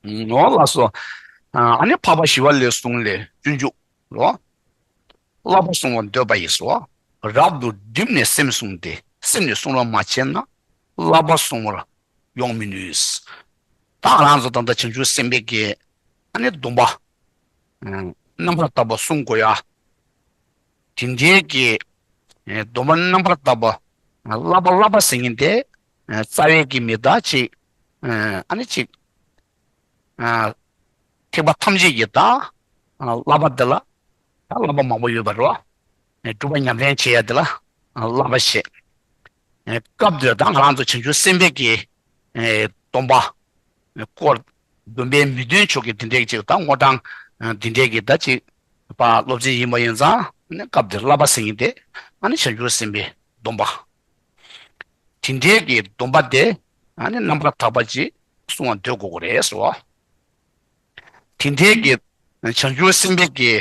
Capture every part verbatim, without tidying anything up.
ནོ་ལགས་སོ། ཨ་ནི་འཕགས་པ་ཞི་བ་ལྷའི་གསུང་ལས་སྤྱོད་འཇུག་ལོ། བསླབ་པ་བསྲུང་བར་འདོད་པ་ཡིས་སོ། རབ་ཏུ་བསྒྲིམས་ནས་སེམས་བསྲུངས་ཏེ། སེམས་ནི་བསྲུང་བར་མ་བྱས་ན། བསླབ་པ་བསྲུང་བར་ཡོང་མི་ནུས། ད་ང་རང་ཚོ་ད་ལྟ་བྱང་ཆུབ་སེམས་དཔའི་གི་ཨ་ནི་སྡོམ་པ། ཨ་རྣམ་པར་དག་པ་བསྲུང་དགོས་ཡ། དེ་འདྲའི་གི་ཨ་སྡོམ་པ་རྣམ་པར་དག་པ། ཨ་བསླབ་པ་བསླབ་པ་ཟེར་མཁན་དེ། ཨ་རྩ་བའི་གི་མི་དག་ཅིག་ཨ་ཨ་ནི་ཅིག་ཨ་ཐེག་པ་ཐམས་ཅད་ཀྱི་ད་ཨ་བསླབ་པ་འདི་ལ་ད་བསླབ་པ་མང་པོ་ཡོད་པ་རེད་བ། ཨ་སྒྲུབ་པ་ཉམས་ལེན་བྱེད་ཡ་འདི་ལ་ཨ་བསླབ་པ་བྱེད། ཨ་སྐབས་འདིར་ད་ང་རང་ཚོ་བྱང་ཆུབ་སེམས་དཔའི་གི་ཨ་སྡོམ་པ་སྐོར། སྡོམ་པའི་མི་འདོན་ཕྱོགས་ཀྱི་དེ་འདྲའི་ཅིག་ད་དངོས་གྲངས་ཨ་དེ་འདྲའི་གི་ད་ཅིག་པ་སློབ་ཚན་ཡིན་པ་ཡིན་ཙང་ཨ་ནི་སྐབས་འདིར་བསླབ་པ་ཟེར་མཁན་དེ་ཨ་ནི་བྱང་ཆུབ་སེམས་དཔའི་སྡོམ་པ། དེ་འདྲའི་གི་སྡོམ་པ་དེ་ཨ་ནི་རྣམ་པར་དག་པ་ཅིག་བསྲུང་བར་འདོད་དགོས་ཀྱི་རེད་ཟེར་བ། དེ་འདྲའི་གི་བྱང་ཆུབ་སེམས་དཔའི་གི་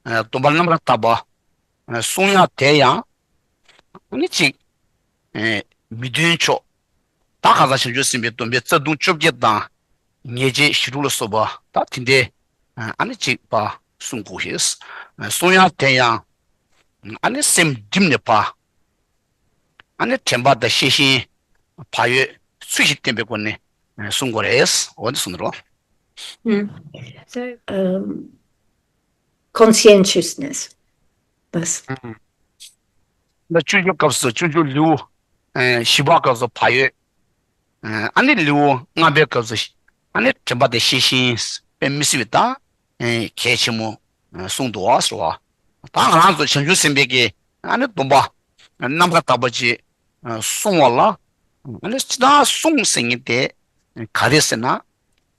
ཨ་སྡོམ་པ་རྣམ་པར་དག་པ་ཨ་བསྲུང་ཡ་དེ་ཡང་ཨ་ནི་ཅིག་ཨ་མི་འདོན་ཕྱོགས། ད་གང་ཟག་བྱང་ཆུབ་སེམས་དཔའི་སྡོམ་པའི་རྩ་ལྟུང་བཅོ་བརྒྱད་དང་ཉེས་བྱས་བཞི་དྲུག་ལ་སོགས་པ་ད་དེ་འདྲའི་ཨ་ནི་ཅིག་པ་བསྲུང་དགོས་ཤེས། བསྲུང་ཡ་དེ་ཡང་ཨ་ནི་སེམས་བསྒྲིམས་ནས་པ། ཨ་ནི་དྲན་པ་དང་ཤེས་བཞིན་བག་ཡོད་ཚུལ་བཞིན་བསྟེན་པའི་སྒོ་ནས་བསྲུང་དགོས་རེད། འོ་འདི་གསུངས་འདུག་རོ། Mm. So, um, conscientiousness. That's ད་སྤྱོད་འཇུག་སྐབས་སུ་སྤྱོད་འཇུག་ལེའུ་ཨ་བཞི་པ་སྐབས་སུ་བག་ཡོད། ཨ་ནི་ལེའུ་ལྔ་པའི་སྐབས་སུ་ཨ་ནི་དྲན་པ་དེ་ཤེས་བཞིན་དཔེ་མི་སྲིད་པའི་ད་གལ་ཆེན་མོ་གསུངས་འདུག་བ་ཟེར་བ། ད་ང་རང་ཚོ་བྱང་ཆུབ་སེམས་དཔའི་གི་ཨ་ནི་སྡོམ་པ་རྣམ་པར་དག་པ་ཅིག་བསྲུང་བ་ལ་ཨ་ནི་སྤྱིར་བཏང་བསྲུང་ཟེར་མཁན་དེ་ག་རེ་ཟེར་ན།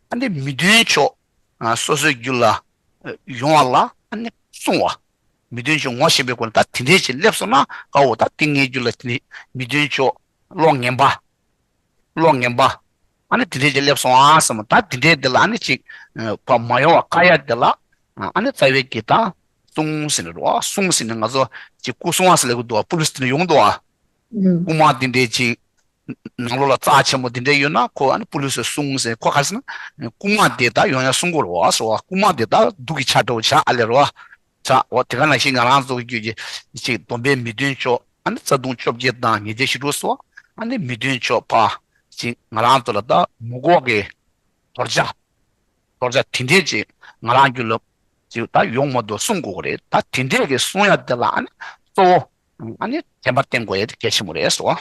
ཨ་ནི་མི་འདོན་ཕྱོགས་ཨ་སོ་སོའི་རྒྱུད་ལ་ཨ་ཡོང་བ་ལ་ཨ་ནི་བསྲུང་བ། མི་འདོན་ཕྱོགས་ངོ་ཤེས་པའི་སྒོ་ནས་ད་དེ་འདྲའི་ཅིག་སླེབས་སོང་ན་དཀའ་བོ། ད་དེ་ངའི་རྒྱུད་ལ་དེ་འདྲའི་མི་འདོན་ཕྱོགས་བློ་ངན་པ། བློ་ངན་པ། ཨ་ནི་དེ་འདྲའི་ཅིག་སླེབས་སོང་ཨ་བསམ། ད་དེ་འདྲའི་དེ་ལ་ཨ་ནི་ཅིག་ཨ་བ་མ་ཡོང་བ་དཀའ་ཡ་དེ་ལ་ཨ་ནི་རྩ་བའི་གི་ད་བསྲུང་ཟེར་ནས་རོ། བསྲུང་ཟེར་ནས་ང་ཚོ་ཅིག་སྐུ་སྲུང་བ་ཟེར་ལབ་གི་འདུག་བ། སྤུ་ལུ་སི་དེ་འདྲ་ཡོང་འདུག་བ། རྐུ་མ་དེ་འདྲའི་ཅིག་ནང་ལོགས་ལ་རྩ་ཆེན་པོ་དེ་འདྲ་ཡོད་ན་ཁོ་ཨ་ནི་སྤུ་ལུ་སི་སྲུང་ཟེར། ཁོ་ག་རེ་ཟེར་ན་རྐུ་མ་དེ་ད་ཡོང་ཡ་སྲུང་དགོས་རེད་བ་ཟེར་བ། རྐུ་མ་དེ་ད་སྡུག་གི་ཆ་འདྲ་བོ་ཆགས་ཨ་ལས་རེད་བ། ཆགས་འོ་དེ་ག་ནང་བཞིན་ང་རང་ཚོ་གི་རྒྱུད་ཀྱི་ཅིག་སྡོམ་པའི་མི་འདོན་ཕྱོགས་ཨ་ནི་རྩ་ལྟུང་བཅོ་བརྒྱད་དང་ཉེས་བྱས་བཞི་དྲུག་སོགས་ཨ་ནི་མི་འདོན་ཕྱོགས་ཕ་ཅིག་ང་རང་ཚོ་ལ་ད་མུ་གོག་གི་དོར་བྱ། དོར་བྱ་དེ་འདྲས་ཅིག་ང་རང་རྒྱུད་ལ་ཅིག་ད་ཡོང་མ་འདུག་སྲུང་དགོས་རེད། ད་དེ་འདྲས་ཀྱི་སྲུང་ཡ་དེ་ལ་ཨ་ནི་གཙོ་བོ་ཨ་ནི་དྲན་པ་བསྟེན་དགོས་ཡ་དེ་གལ་ཆེན་པོ་རེད་ཟེར་བ།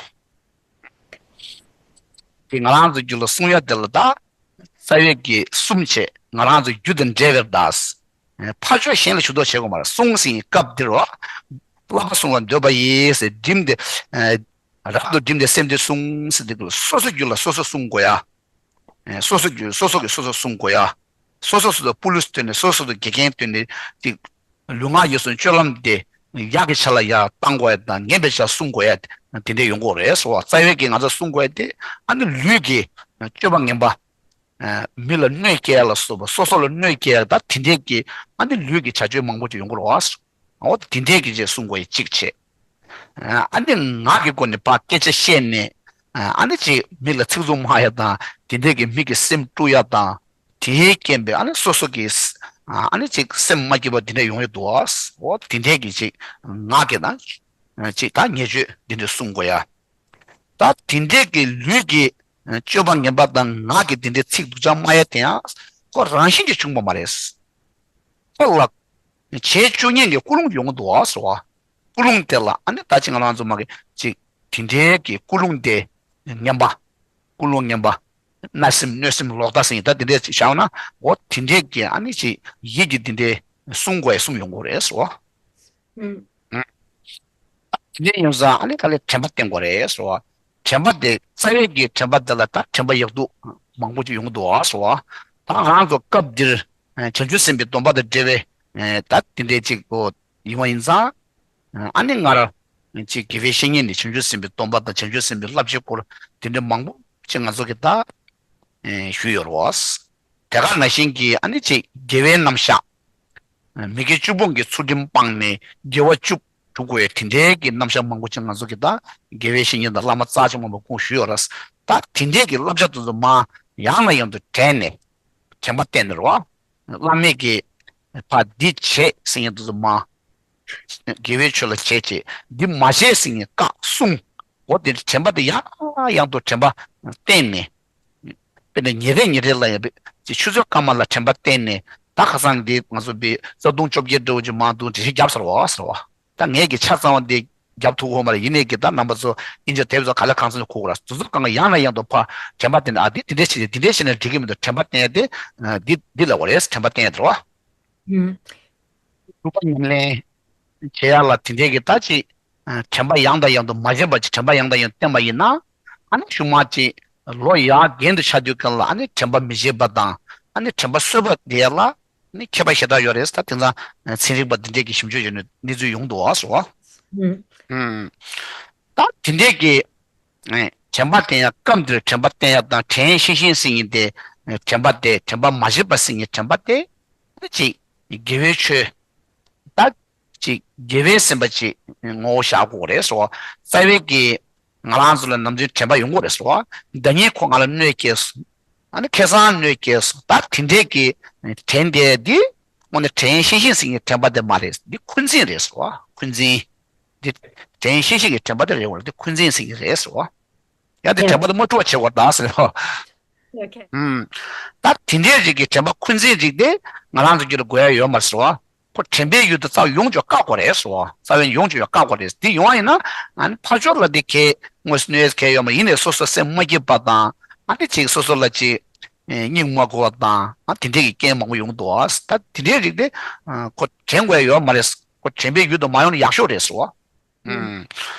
དེ་ང་རང་ཚོ་རྒྱུད་ལ་སྲུང་ཡ་དེ་ལ་ད་རྩ་བའི་གི་གསུམ་བྱས། ང་རང་ཚོ་རྒྱུད་དང་འབྲེལ་བའི་བརྡ། ཕར་ཕྱོགས་གཞན་ལ་ཞུ་དོགས་བྱེད་དགོས་མ་རེད། བསྲུང་ཟེར་བའི་སྐབས་འདིར་བ། བསླབ་པ་བསྲུང་བར་འདོད་པ་ཡིས་ཟེར་བསྒྲིམས་ཏེ། རབ་ཏུ་བསྒྲིམས་ཏེ་སེམས་དེ་བསྲུང་ཟེར་དེ་སོ་སོ་རྒྱུད་ལ་སོ་སོ་བསྲུང་དགོས་ཡ། སོ་སོ་རྒྱུད་སོ་སོ་གིས་སོ་སོ་བསྲུང་དགོས་ཡ། སོ་སོ་སོ་སོ་སྤུ་ལུ་སི་བཏོན་ནས་སོ་སོ་སོ་དགེ་རྒན་བཏོན་ནས་ཅིག་ལུས་ངག་ཡིད་གསུམ་སྤྱོད་ལམ་དེ་ཡག་གི་ཆ་ལ་ཡར་བཏང་དགོས་ཡ་དང་ངན་པའི་ཆ་བསྲུང་དགོས་ཡ་དེ་འདྲ་ཡོང་གི་རེད་ཟེར་བ། རྩ་བའི་གི་ང་ཚོ་བསྲུང་དགོས་ཡ་དེ་ཨ་ནི་ལུས་ཀྱི་སྤྱོད་པ་ངན་པ། མི་ལ་གནོད་སྐྱེལ་ཡ་ལ་སོགས་པ་སོ་སོ་ལ་གནོད་སྐྱེལ་ཡ་ད་དེ་འདྲས་ཀྱི་ཨ་ནི་ལུས་ཀྱི་བྱ་སྤྱོད་མང་པོ་ཅིག་ཡོང་གི་རེད་བ། འོ་དེ་འདྲས་ཀྱི་ཅིག་བསྲུང་དགོས་ཡ་གཅིག་བྱས། ཨ་ནི་ངག་གི་སྒོ་ནས་ཕར་སྐད་ཆ་བཤད་ནས་ཨ་ནི་ཅིག་མི་ལ་ཚིག་རྩུབ་སྨྲ་ཡ་དང་དེ་འདྲས་ཀྱི་མི་གི་སེམས་དཀྲུག་ཡ་དང་དེའི་རྐྱེན་པས་ཨ་ནི་སོ་སོ་གི་ཨ་ནི་ཅིག་སེམས་མ་སྐྱིད་པ་དེ་འདྲས་ཡོང་ཡ་འདུག་བ། འོ་དེ་འདྲས་ཀྱི་ཅིག་ངག་གི་ན་ཅིག་ད་ཉེས་སྤྱོད་འདི་འདྲས་བསྲུང་དགོས་ཡ། ད་དེ་འདྲས་ཀྱི་ལུས་ཀྱི་སྤྱོད་པ་ངན་པ་དང་ངག་གི་དེ་འདྲས་ཚིག་སྡུག་ཅག་སྨྲ་ཡ་དེ་ཡང་ཁོ་རང་བཞིན་གྱིས་བྱུང་བ་མ་རེད། ཁོ་ལ་བྱས་བཅུག་མཁན་གྱི་ཀུན་སློང་ཡོང་གི་འདུག་བ་ཟེར་བ། ཀུན་སློང་དེ་ལ་ཨ་ནི་ད་ཅི་ང་རང་ཚོ་མ་གི་ཅིག་དེ་འདྲའི་གི་ཀུན་སློང་དེ་ངན་པ། ཀུན་སློང་ངན་པ། བརྣབ་སེམས་གནོད་སེམས་ལོག་ལྟ་ཟེར་ཡིན་ད་དེ་འདྲས་ཅིག་བྱུང་ན་འོ་དེ་འདྲས་ཀྱི་ཨ་ནི་ཅིག་ཡིད་ཀྱི་དེ་འདྲས་བསྲུང་དགོས་ཡ་གསུམ་ཡོང་གི་རེད་ཟེར་བ། དེ་འདྲ་ཡིན་ཙང་ཨ་ནི་ད་ལས་དྲན་པ་བསྟེན་དགོས་རེད་ཟེར་བ། དྲན་པ་དེ་རྩ་བའི་གི་དྲན་པ་དེ་ལ་ད་དྲན་པ་ཡག་སྡུག་མང་པོ་ཅིག་ཡོང་གི་འདུག་ཨ་ཟེར་བ། ད་ང་རང་ཚོ་སྐབས་འདིར་བྱང་ཆུབ་སེམས་དཔའི་སྡོམ་པ་དང་འབྲེལ་བའི་ད་དེ་འདྲའི་ཅིག་གོ་ཡིན་པ་ཡིན་ཙང་ཨ་ནི་སྔར་ཅིག་དགེ་བའི་བཤེས་གཉེན་ནས་བྱང་ཆུབ་སེམས་དཔའི་སྡོམ་པ་དང་བྱང་ཆུབ་སེམས་དཔའི་བསླབ་བྱའི་སྐོར་དེ་འདྲ་མང་པོ་ཅིག་ང་ཚོ་གི་ད་ཞུས་ཡོད་རེད་བ། དེ་ག་ནང་བཞིན་གྱི་ཨ་ནི་ཅིག་དགེ་བའི་རྣམ་གཞག་མི་དགེ་བཅུ་སྤོང་གི་ཚུལ་ཁྲིམས་སྤངས་ནས་དགེ་བ་བཅུ་སྒྲུབ་དགོས་ཡ་དེ་འདྲའི་གི་རྣམ་གཞག་མང་པོ་ཅིག་ང་ཚོ་གི་ད་དགེ་བའི་བཤེས་གཉེན་དང་བླ་མ་རྩ་ཆེན་མང་པོ་ཁོང་ཞུས་ཡོད་རེད། ད་དེ་འདྲའི་གི་བསླབ་བྱ་དེ་ཚོ་མར་ཡང་ནས་ཡང་དུ་དྲན་ནས་ དྲན་པ་བསྟེན་ནས་རེད་བ། བླ་མེད་ཀྱི་ཕ་འདི་བྱེད་ཟེར་མཁན་དེ་ཚོ་མ། དགེ་བའི་ཆོས་ལ་བྱེད་ཅེས། འདི་མ་བྱེད་ཟེར་མཁན་བཀག་གསུང་། འོ་དེ་དྲན་པ་དེ་ཡང་ཡང་དུ་དྲན་པ་བསྟེན་ནས། དཔེར་ན་ཉིན་རེ་ཉིན་རེ་ལ་ཡང་ཆུ་ཚོད་སྐར་མ་ལ་དྲན་པ་བསྟེན་ནས། ད་ཁ་སང་འདི་ང་ཚོ་བི་རྩ་ལྟུང་བཅོ་བརྒྱད་འདྲ་བོ་ཅིག་མ་འདུག་འགྲེལ་བཤད་བརྒྱབ་ཚར་བ་ཟེར་བ། ད་ངས་ཀྱི་ཆ་ཚང་བ་འདི་རྒྱབ་ཐུབ་ཀྱི་ཡོད་མ་རེད། ཡིན་ནའི་ཀྱི་ད་རྣམ་པ་ཚོ་ཨིན་ཇི་དེབ་ཚོ་ག་ལེར་གང་ཚང་ནས་གོ་དགོས་ར། དེ་ཚོ་གང་ག་ཡང་ནས་ཡང་དུ་ཕར་དྲན་པ་བསྟེན་ནས། ཨ་འདི་འདི་འདྲས་བྱས་ནས་འདི་འདྲས་བྱས་ནས་འགྲིག་གི་མི་འདུག་དྲན་པ་བསྟེན་ཡ་དེ་འདི་འདི་ལབ་དགོས་རེད། དྲན་པ་བསྟེན་ཡ་དེ་རེད་བ། སྒྲུབ་པ་ཉམས་ལེན་བྱེད་ཡ་ལ་དེ་འདྲས་ཀྱི་ད་ཅིག་དྲན་པ་ཡང་དང་ཡང་དུ་མ་བྱེད་པ་ཅིག་དྲན་པ་ཡང་དང་ཡང་བསྟེན་པ་ཡིན་ན། ཨ་ནི་གཞུག་མ་ཅིག་ལོ་ཡར་རྒན་དུ་ཆགས་དུས་སྒང་ལ་ཨ་ནི་དྲན་པ་མི་བརྗེད་པ་དང་། ཨ་ནི་དྲན་པ་གསོས་པ་དེ་ལ་ནི་ཁྱད་པར་ཞེ་དྲག་ཡོད་རེད། ད་དེང་སང་ཚན་རིག་པ་འདི་འདྲས་ཀྱི་ཞིབ་འཇུག་བྱས་ནས་གནས་ཚུལ་ཡོང་འདུག་བ་ཟེར་བ། ཨུམ། ད་དེ་འདྲས་ཀྱི་དྲན་པ་བསྟེན་ཡ། སྐབས་འདིར་དྲན་པ་བསྟེན་ཡ་དང་དྲན་ཤེས་བཞིན་ཟེར་མཁན་དེ། དྲན་པ་དེ་དྲན་པ་མ་བརྗེད་པ་ཟེར་མཁན་དྲན་པ་དེ། ཅིག་དགེ་བའི་ཆོས། ད་ཅིག་དགེ་བའི་སེམས་པ་ཅིག་ངོ་བོ་བཞག་དགོས་རེད་ཟེར་བ། རྩ་བའི་གི་ང་རང་ཚོ་ལ་ནམ་རྒྱུན་དྲན་པ་ཡོང་གི་རེད་ཟེར་བ། ཟླ་ཉིན་ཁོ་ང་ལ་གནོད་སྐྱེལ་སོང་། ཨ་ནི་ཁ་སང་གནོད་སྐྱེལ་སོང་། ད་དེ་འདྲས་ཀྱི་དྲན་བསྡད་འདི་དངོས་གནས་དྲན་ཤེས་བཞིན་ཟེར་མཁན་དྲན་པ་དེ་མ་རེད། འདི་འཁོན་འཛིན་རེད་ཟེར་བ། འཁོན་འཛིན། འདི་དྲན་ཤེས་བཞིན་གྱི་དྲན་པ་དེ་རེད་བ། འདི་འཁོན་འཛིན་ཟེར་མཁན་རེད་ཟེར་བ། ཡང་དེ་དྲན་པ་དེ་མ་འཁྲུལ་བ་བྱེད་དགོས་ད་ཟེར་བ། Okay. ཨུམ། ད་དེ་འདྲའི་རིགས་ཀྱི་དྲན་པ་འཁོན་འཛིན་རིགས་དེ་ང་རང་ཚོ་རྒྱུད་ལ་དགོས་ཡ་ཡོད་མ་རེད་ཟེར་བ། ཁོ་དྲན་པའི་ཡུལ་དུ་རྩ་བ་ཡོངས་སུ་བཀག་དགོས་རེད་ཟེར་བ། རྩ་བའི་ཡོངས་སུ་བཀག་དགོས་རེད། འདི་ཡོང་བ་ཡིན་ན་ཨ་ནི་ཕར་ཕྱོགས་ལ་འདི་གས་དངོས་སུ་གནོད་ཡས་གས་ཡོད་མ་ཡིན་ནའི་སོ་སོ་སེམས་མ་སྐྱིད་པ་དང་། ཨ་ནི་ཅིག་སོ་སོ་ལ་ཅིག་སྙིང་མ་གོ་བ་དང་། ཨ་དེ་འདྲའི་གི་རྐྱེན་མང་པོ་ཡོང་འདུག་ད་དེ་འདྲའི་རིགས་དེ་ཁོ་དྲན་དགོས་ཡ་ཡོད་མ་རེད། ཁོ་དྲན་པའི་ཡུལ་དུ་མ་ཡོང་ན་ཡག་ཤོས་རེད་ཟེར་བ། ཨུམ།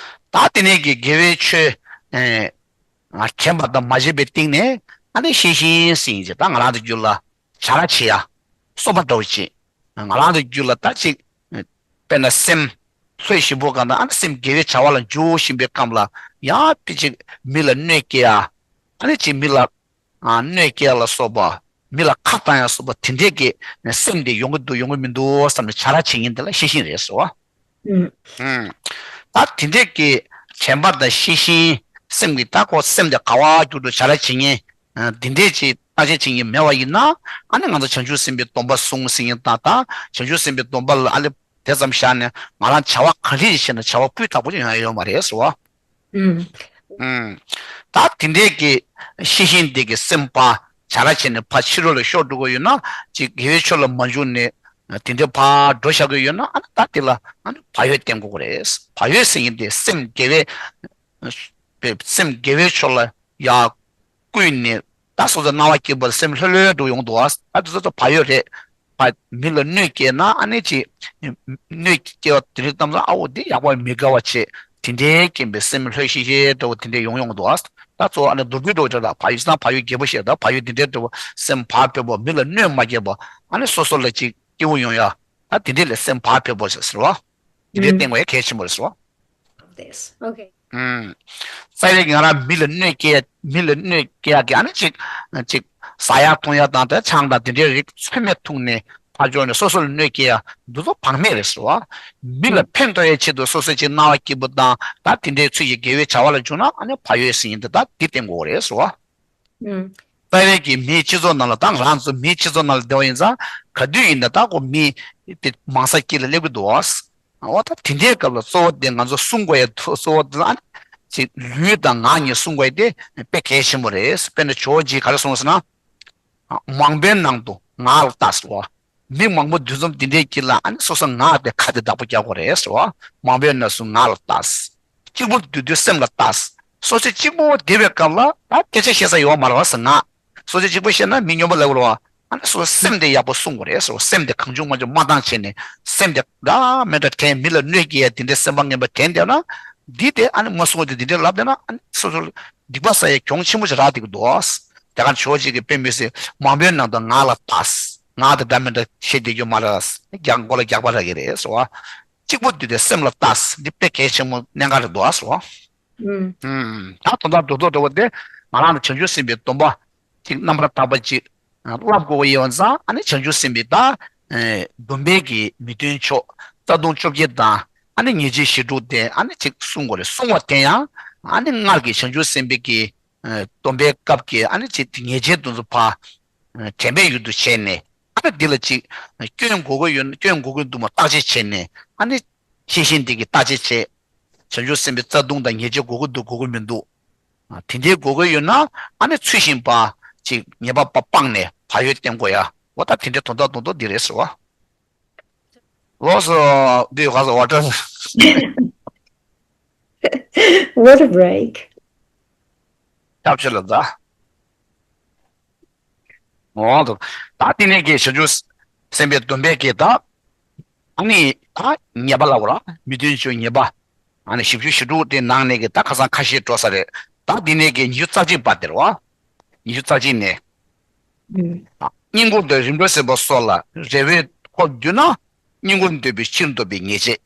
ད་དེ་ནས་ཀྱི་དགེ་བའི་ཆོས། ཨེ། དྲན་པ་དང་མ་བརྗེད་པའི་སྟེང་ནས་ཨ་ནི་ཤེས་བཞིན་ཟེར་ཡིན་ཅེས། ད་ང་རང་ཚོ་རྒྱུད་ལ་བྱ་ར་བྱེད་ཡ། གསོད་པ་འདྲ་བོ་བྱེད། ང་རང་ཚོ་རྒྱུད་ལ་ད་ཅིག་དཔེར་ན་སེམས་ལྷོད་ཞིམ་པོ་གང་དང་། ཨ་ནི་སེམས་དགེ་བའི་བྱ་བ་ལ་འཇུག་བཞིན་པའི་སྐབས་ལ་ཡང་དཔེ་ཅིག་མི་ལ་གནོད་སྐྱེལ་ཡ། ཨ་ནི་ཅིག་མི་ལ། ཨ། གནོད་སྐྱེལ་ལ་སོགས་པ། མི་ལ་ཁ་བཏང་ཡ་སོགས་པ་དེ་འདྲས་ཀྱི་སེམས་དེ་ཡོང་གི་འདུག་ཡོང་གི་མི་འདུག་བསམ་ནས་བྱ་ར་བྱེད་མཁན་དེ་ལ་ཤེས་བཞིན་རེད་ཟེར་བ། ཨུམ། ཨུམ། ད་དེ་འདྲས་ཀྱི་དྲན་པ་དང་ཤེས་བཞིན་སེམས་ཀྱི་ད་ཁོ་སེམས་དེ་ག་བ་འགྱུར་དུ་བྱ་ར་བྱེད་མཁན། ཨ། དེ་འདྲས་ཀྱི་བརྟག་དཔྱད་བྱེད་མཁན་མེད་པ་ཡིན་ན། ཨ་ནི་ང་ཚོ་བྱང་ཆུབ་སེམས་དཔའི་སྡོམ་པ་བསྲུང་ཟེར་མཁན་དང་། ད་བྱང་ཆུབ་སེམས་དཔའི་སྡོམ་པ་ལ་ཨ་ལེ། དེ་ཙམ་བཞག་ནས་ང་རང་བྱ་བ་ག་འདྲ་ཞིག་བྱས་ན་བྱ་བ་སྤུས་དག་པོ་ཅིག་ཡོང་ཡ་ཡོད་མ་རེད་ཟེར་བ། ཨུམ། ཨུམ། ད་དེ་འདྲས་ཀྱི་ཤེས་བཞིན་དེ་གི་སེམས་ཕར་བྱ་ར་བྱས་ནས་ཕར་ཕྱི་རོལ་ལ་ཤོར་འགྲོ་གི་ཡོད་ན། ཅིག་དགེ་བའི་ཕྱོགས་ལ་མ་འཇུག་ནས་དེ་འདྲས་ཕར་འགྲོ་བཞག་གི་ཡོད་ན། ཨ་ནི་ད་དེ་ལ་ཨ་ནི་བག་ཡོད་བསྟེན་དགོས་ཀྱི་རེད། བག་ཡོད་ཟེར་མཁན་དེ་སེམས་དགེ་བའི། སེམས་དགེ་བའི་ཕྱོགས་ལ་ཡར་བསྐུལ་ནས། ད་སོ་སོ་སྣང་བ་སྐྱིད་པོ་ལ་སེམས་ལྷོད་ལྷོད་འགྲོ་ཡོང་འདུག་ཨ། ད་དེ་ཚོ་ཚོ་བག་ཡོད་རེད། ཕར་མི་ལ་གནོད་སྐྱེལ་ན་ཨ་ནི་ཅིག་གནོད་སྐྱེལ་བ་དེ་རིགས་གཏམ་ཚང་། ཨ་འོ་འདི་ཡག་པོ་མི་དགའ་བ་བྱེད། དེ་འདྲའི་རྐྱེན་པས་སེམས་ལྷོད་ཤིག་ཤིག་འདྲ་བོ་དེ་འདྲས་ཡོང་ཡོང་འདུག་ཨ། ད་གཙོ་བོ་ཨ་ནི་མདོར་བསྡུས་འདྲ་བོ་དེ་ལ་བག་ཡོད་ཙང་བག་ཡོད་རྒྱས་པོ་བཤད། ད་བག་ཡོད་དེ་འདྲའི་འདྲ་བོ་སེམས་བག་ཕེབས་པོ། མི་ལ་གནོད་མ་སྐྱེལ་བ། ཨ་ནི་སོ་སོ་ལ་ཅིག་སྐྱིད་པོ་ཡོང་ཡ། ད་དེ་འདྲས་ལ་སེམས་བག་ཕེབས་པོ་ཟེར་ཟེར་བ། དེ་འདྲས་བསྟེན་དགོས་ཡ་གལ་ཆེན་པོ་རེད་ཟེར་བ། This. Okay. ཨུམ། རྩ་བའི་ང་རང་མི་ལ་གནོད་སྐྱེལ། མི་ལ་གནོད་སྐྱེལ་ཡག་གི་ཨ་ནི་ཅིག་ཅིག་ཟ་ཡ་འཐུང་ཡ་དང་། དེ་ཆང་དང་དེ་འདྲའི་རིགས་ཚོད་མེད་འཐུང་ནས་ཕར་འབྱོར་ནས་སོ་སོ་ལ་གནོད་སྐྱེལ་ཡ། འདི་ཚོ་བག་མེད་རེད་ཟེར་བ། མི་ལ་ཕན་ཐོགས་ཡའི་ཆེད་དུ་སོ་སོ་ཅིག་སྣང་བ་སྐྱིད་པོ་དང་། ད་དེ་འདྲའི་ཚུལ་གྱི་དགེ་བའི་བྱ་བ་ལ་འཇུག་ན་ཨ་ནི་བག་ཡོད་ཟེར་མཁན་དེ་ད་འདི་བསྟེན་དགོས་རེད་ཟེར་བ། ཨུམ། རྩ་བའི་གི་མིའི་སྤྱི་ཚོགས་ནང་ལ། ད་ང་རང་ཚོ་མིའི་སྤྱི་ཚོགས་ནང་ལ་བསྡད་པ་ཡིན་ཙང་། ག་དུས་ཡིན་ན་ད་ཁོ་མི་དེ་མང་ས་དཀྱིལ་ལ་སླེབས་ཀྱི་འདུག་འོ་ད་དེ་འདྲའི་སྐབས་ལ་གཙོ་བོ་དེ་ང་ཚོ་བསྲུང་དགོས་ཡ་གཙོ་བོ་དེ་ལ་ཨ་ནི་ཅིག་ལུས་དང་ངག་གཉིས་བསྲུང་དགོས་ཡ་དེ་དཔེ་གལ་ཆེན་པོ་རེད། དཔེར་ན་ཇོ་བོ་རྗེས་ག་རེ་གསུངས་ཟེར་ན། མང་པོའི་ནང་དུ་ངག་ལ་བལྟ་ཟེར་བ། མི་མང་པོ་འདུ་འཛོམས་འདི་འདྲའི་དཀྱིལ་ལ་ཨ་ནི་སོ་སོ་ངག་དེ་ཁ་དེ་བདག་པོ་རྒྱག་དགོས་རེད་ཟེར་བ། མང་པོའི་གནས་སུ་ངག་ལ་བལྟ། གཅིག་པུར་འདུས་དུས་སེམས་ལ་བལྟ། སོ་སོ་གཅིག་པུ་བསྡད་པའི་སྐབས་ལ་ད་སྐད་ཆ་བཤད་ས་ཡོད་མ་རེད་བ་ཟེར་ང་། སོ་སོ་གཅིག་པུ་བཤད་ན་མི་སྨྱོན་པ་ལབ་རེད་བ། ཨ་ནི་སོ་སོ་སེམས་དེ་ཡག་པོ་བསྲུང་དགོས་རེད་ཟེར་བ། སེམས་དེ་གང་བྱུང་མང་བྱུང་མ་བཏང་བྱས་ནས། སེམས་དེ་འདྲ་མི་འདྲ་དྲན། མི་ལ་གནོད་སྐྱེལ་ཡ་དེ་འདྲའི་སེམས་པ་ངན་པ་དྲན་བསྡད་ན། འདི་དེ་ཨ་ནི་མ་བསྲུང་བ་དེ་འདི་འདྲའི་ལབ་བསྡད་ན། ཨ་ནི་སོ་སོ་སྡིག་པ་བསགས་ཡ་གྱོང་ཆེན་པོ་ཞིག་རག་བསྡད་ཀྱི་འདུག་དེ་ག་ཇོ་བོ་རྗེ་གིས་དཔེ་མི་སྲིད་མང་པོའི་ནང་དུ་ངག་ལ་བལྟ། ངག་དེ་འདྲ་མི་འདྲ་བཤད་བསྡད་རྒྱུ་མ་རེད། རྒྱག་མགོ་ལ་རྒྱག་པ་རག་གི་རེད་ཟེར་བ། གཅིག་པུ་འདུས་ཏེ་སེམས་ལ་བལྟ། འདི་དཔེ་གལ་ཆེན་པོ་གནད་འགག་རེད་འདུག་ཟེར་བ། ཨུམ། ཨུམ། ད་དོན་དག་རྡོག་རྡོག་འདྲ་བོ་དེ་ང་རང་ལ་བྱང་ཆུབ་སེམས་དཔའི་སྡོམ་པ་ཅིག་རྣམ་པར་དག་པ་ཅིག་བསླབ་དགོས་པ་ཡིན་པ་ཙང་། ཨ་ནི་བྱང་ཆུབ་སེམས་དཔའི་ད་སྡོམ་པའི་གི་མི་མཐུན་ཕྱོགས་རྩ་ལྟུང་བཅོ་བརྒྱད་དང་། ཨ་ནི་ཉེས་བྱས་བཞི་དྲུག་དེ་ཨ་ནི་ཅིག་བསྲུང་དགོས་རེད། བསྲུང་བ་དེ་ཡང་ཨ་ནི་སྔར་གྱི་བྱང་ཆུབ་སེམས་དཔའི་གི་སྡོམ་པའི་སྐབས་ཀྱི་ཨ་ནི་ཅིག་ཉེས་བྱས་དེ་ཚོ་ཕར་ དྲན་པའི་ཡུལ་དུ་བྱས་ནས། ཨ་ནི་འདི་ལ་ཅིག་སྐྱོན་དགོས་ཀྱི་ཡོད་ན་སྐྱོན་དགོས་ཀྱི་འདུག་མ་བརྟག་དཔྱད་བྱས་ནས། ཨ་ནི་ཤེས་བཞིན་དེ་གི་བརྟག་དཔྱད་བྱས། བྱང་ཆུབ་སེམས་དཔའི་རྩ་ལྟུང་དང་ཉེས་བྱས་དགོས་ཀྱི་འདུག་དགོས་ཀྱི་མི་འདུག་དེ་འདྲའི་དགོས་ཀྱི་ཡོད་ན། ཨ་ནི་ཚུལ་བཞིན་པ་ཅིག་ཉེས་པ་སྤངས་ནས་བག་ཡོད་བསྟེན་དགོས་ཡ། འོ་ད་དེ་འདྲའི་དོན་དག་དོན་དག་འདི་རེད་ཟེར་བ། ལོགས་སུ་འདི་ག་ཟེར་བ་ཏྲ། Water break. ཐབས་ཆེ་ལ་ད། འོ་ད། ད་དེ་ནས་ཀྱི་བྱང་ཆུབ་སེམས་དཔའི་སྡོམ་པའི་གི་ད། ཨ་ནི་ད་ཉེས་པ་ལ་འོ་ར་མི་མཐུན་ཕྱོགས་ཉེས་པ། ཨ་ནི་བཞི་བཅུ་ཞེ་དྲུག་དེ་ནང་ནས་ཀྱི་ད་ཁ་སང་ཁ་ཤས་འགྲོ་ས་རེད། ད་དེ་ནས་ཀྱི་ཉི་ཤུ་རྩ་གཅིག་པ་དེ་རེད་བ། ཉི་ཤུ་རྩ་གཅིག་ནས། བསྙེན་བཀུར་དང་རིམ་གྲོ་ཟེར་བ་སོགས་ལ་རེ་བའི་འཁོར་བསྡུས་ན། བསྙེན་བཀུར་འདོད་པའི་ཕྱིར་འདོད་པའི་ཉེས་བྱས།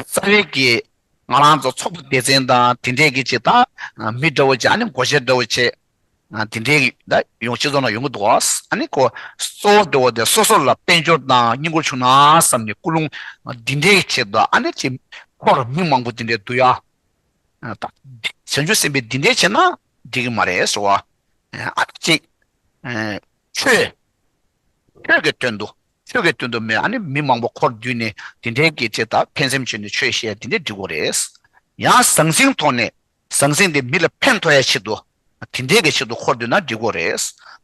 རྩ་བའི་གི་ང་རང་ཚོ་ཚོགས་པ་སྡེ་ཚན་དང་དེ་འདྲས་ཀྱི་ཅིག་ད་མི་འདྲ་བོ་ཅིག་ཨ་ནི་སྒོ་ཤེས་འདྲ་བོ་ཅིག་དེ་འདྲས་ཀྱི་ད་ཡོང་སྤྱི་ཚོགས་ནང་ཡོང་གི་འདུག་ཨ་ནི་ཁོ་གཙོ་བོ་འདྲ་བོ་དེ་སོ་སོ་ལ་དཔལ་འབྱོར་དང་བསྙེན་བཀུར་བྱུང་ན་བསམ་ནས་ཀུན་སློང་འདི་འདྲས་ཀྱི་ཆེད་དུ་ཨ་ནི་ཅིག་འཁོར་མི་མང་པོ་དེ་འདྲས་འདུ་ཡ། ད་བྱང་ཆུབ་སེམས་དཔའི་འདི་འདྲས་བྱས་ན་འགྲིག་གི་མ་རེད་ཟེར་བ། ཨ་ནི་ཅིག་ཆོས། ཆོས་ཀྱི་དོན་དུ། ཆོས་ཀྱི་དོན་དུ་མེད། ཨ་ནི་མི་མང་པོ་འཁོར་བསྡུས་ནས་དེ་འདྲའི་གི་ཅིག་ད་ཕན་སེམས་བྱས་ནས་ཆོས་བཤད་དེ་འདྲའི་འགྲིག་གོ་རེད། ཡང་ཟང་ཟིང་ཐོག་ནས་ཟང་ཟིང་དེ་མི་ལ་ཕན་ཐོགས་ཡ་ཆེད་དུ་དེ་འདྲའི་གི་ཆེད་དུ་འཁོར་བསྡུས་ན་འགྲིག་གོ་རེད།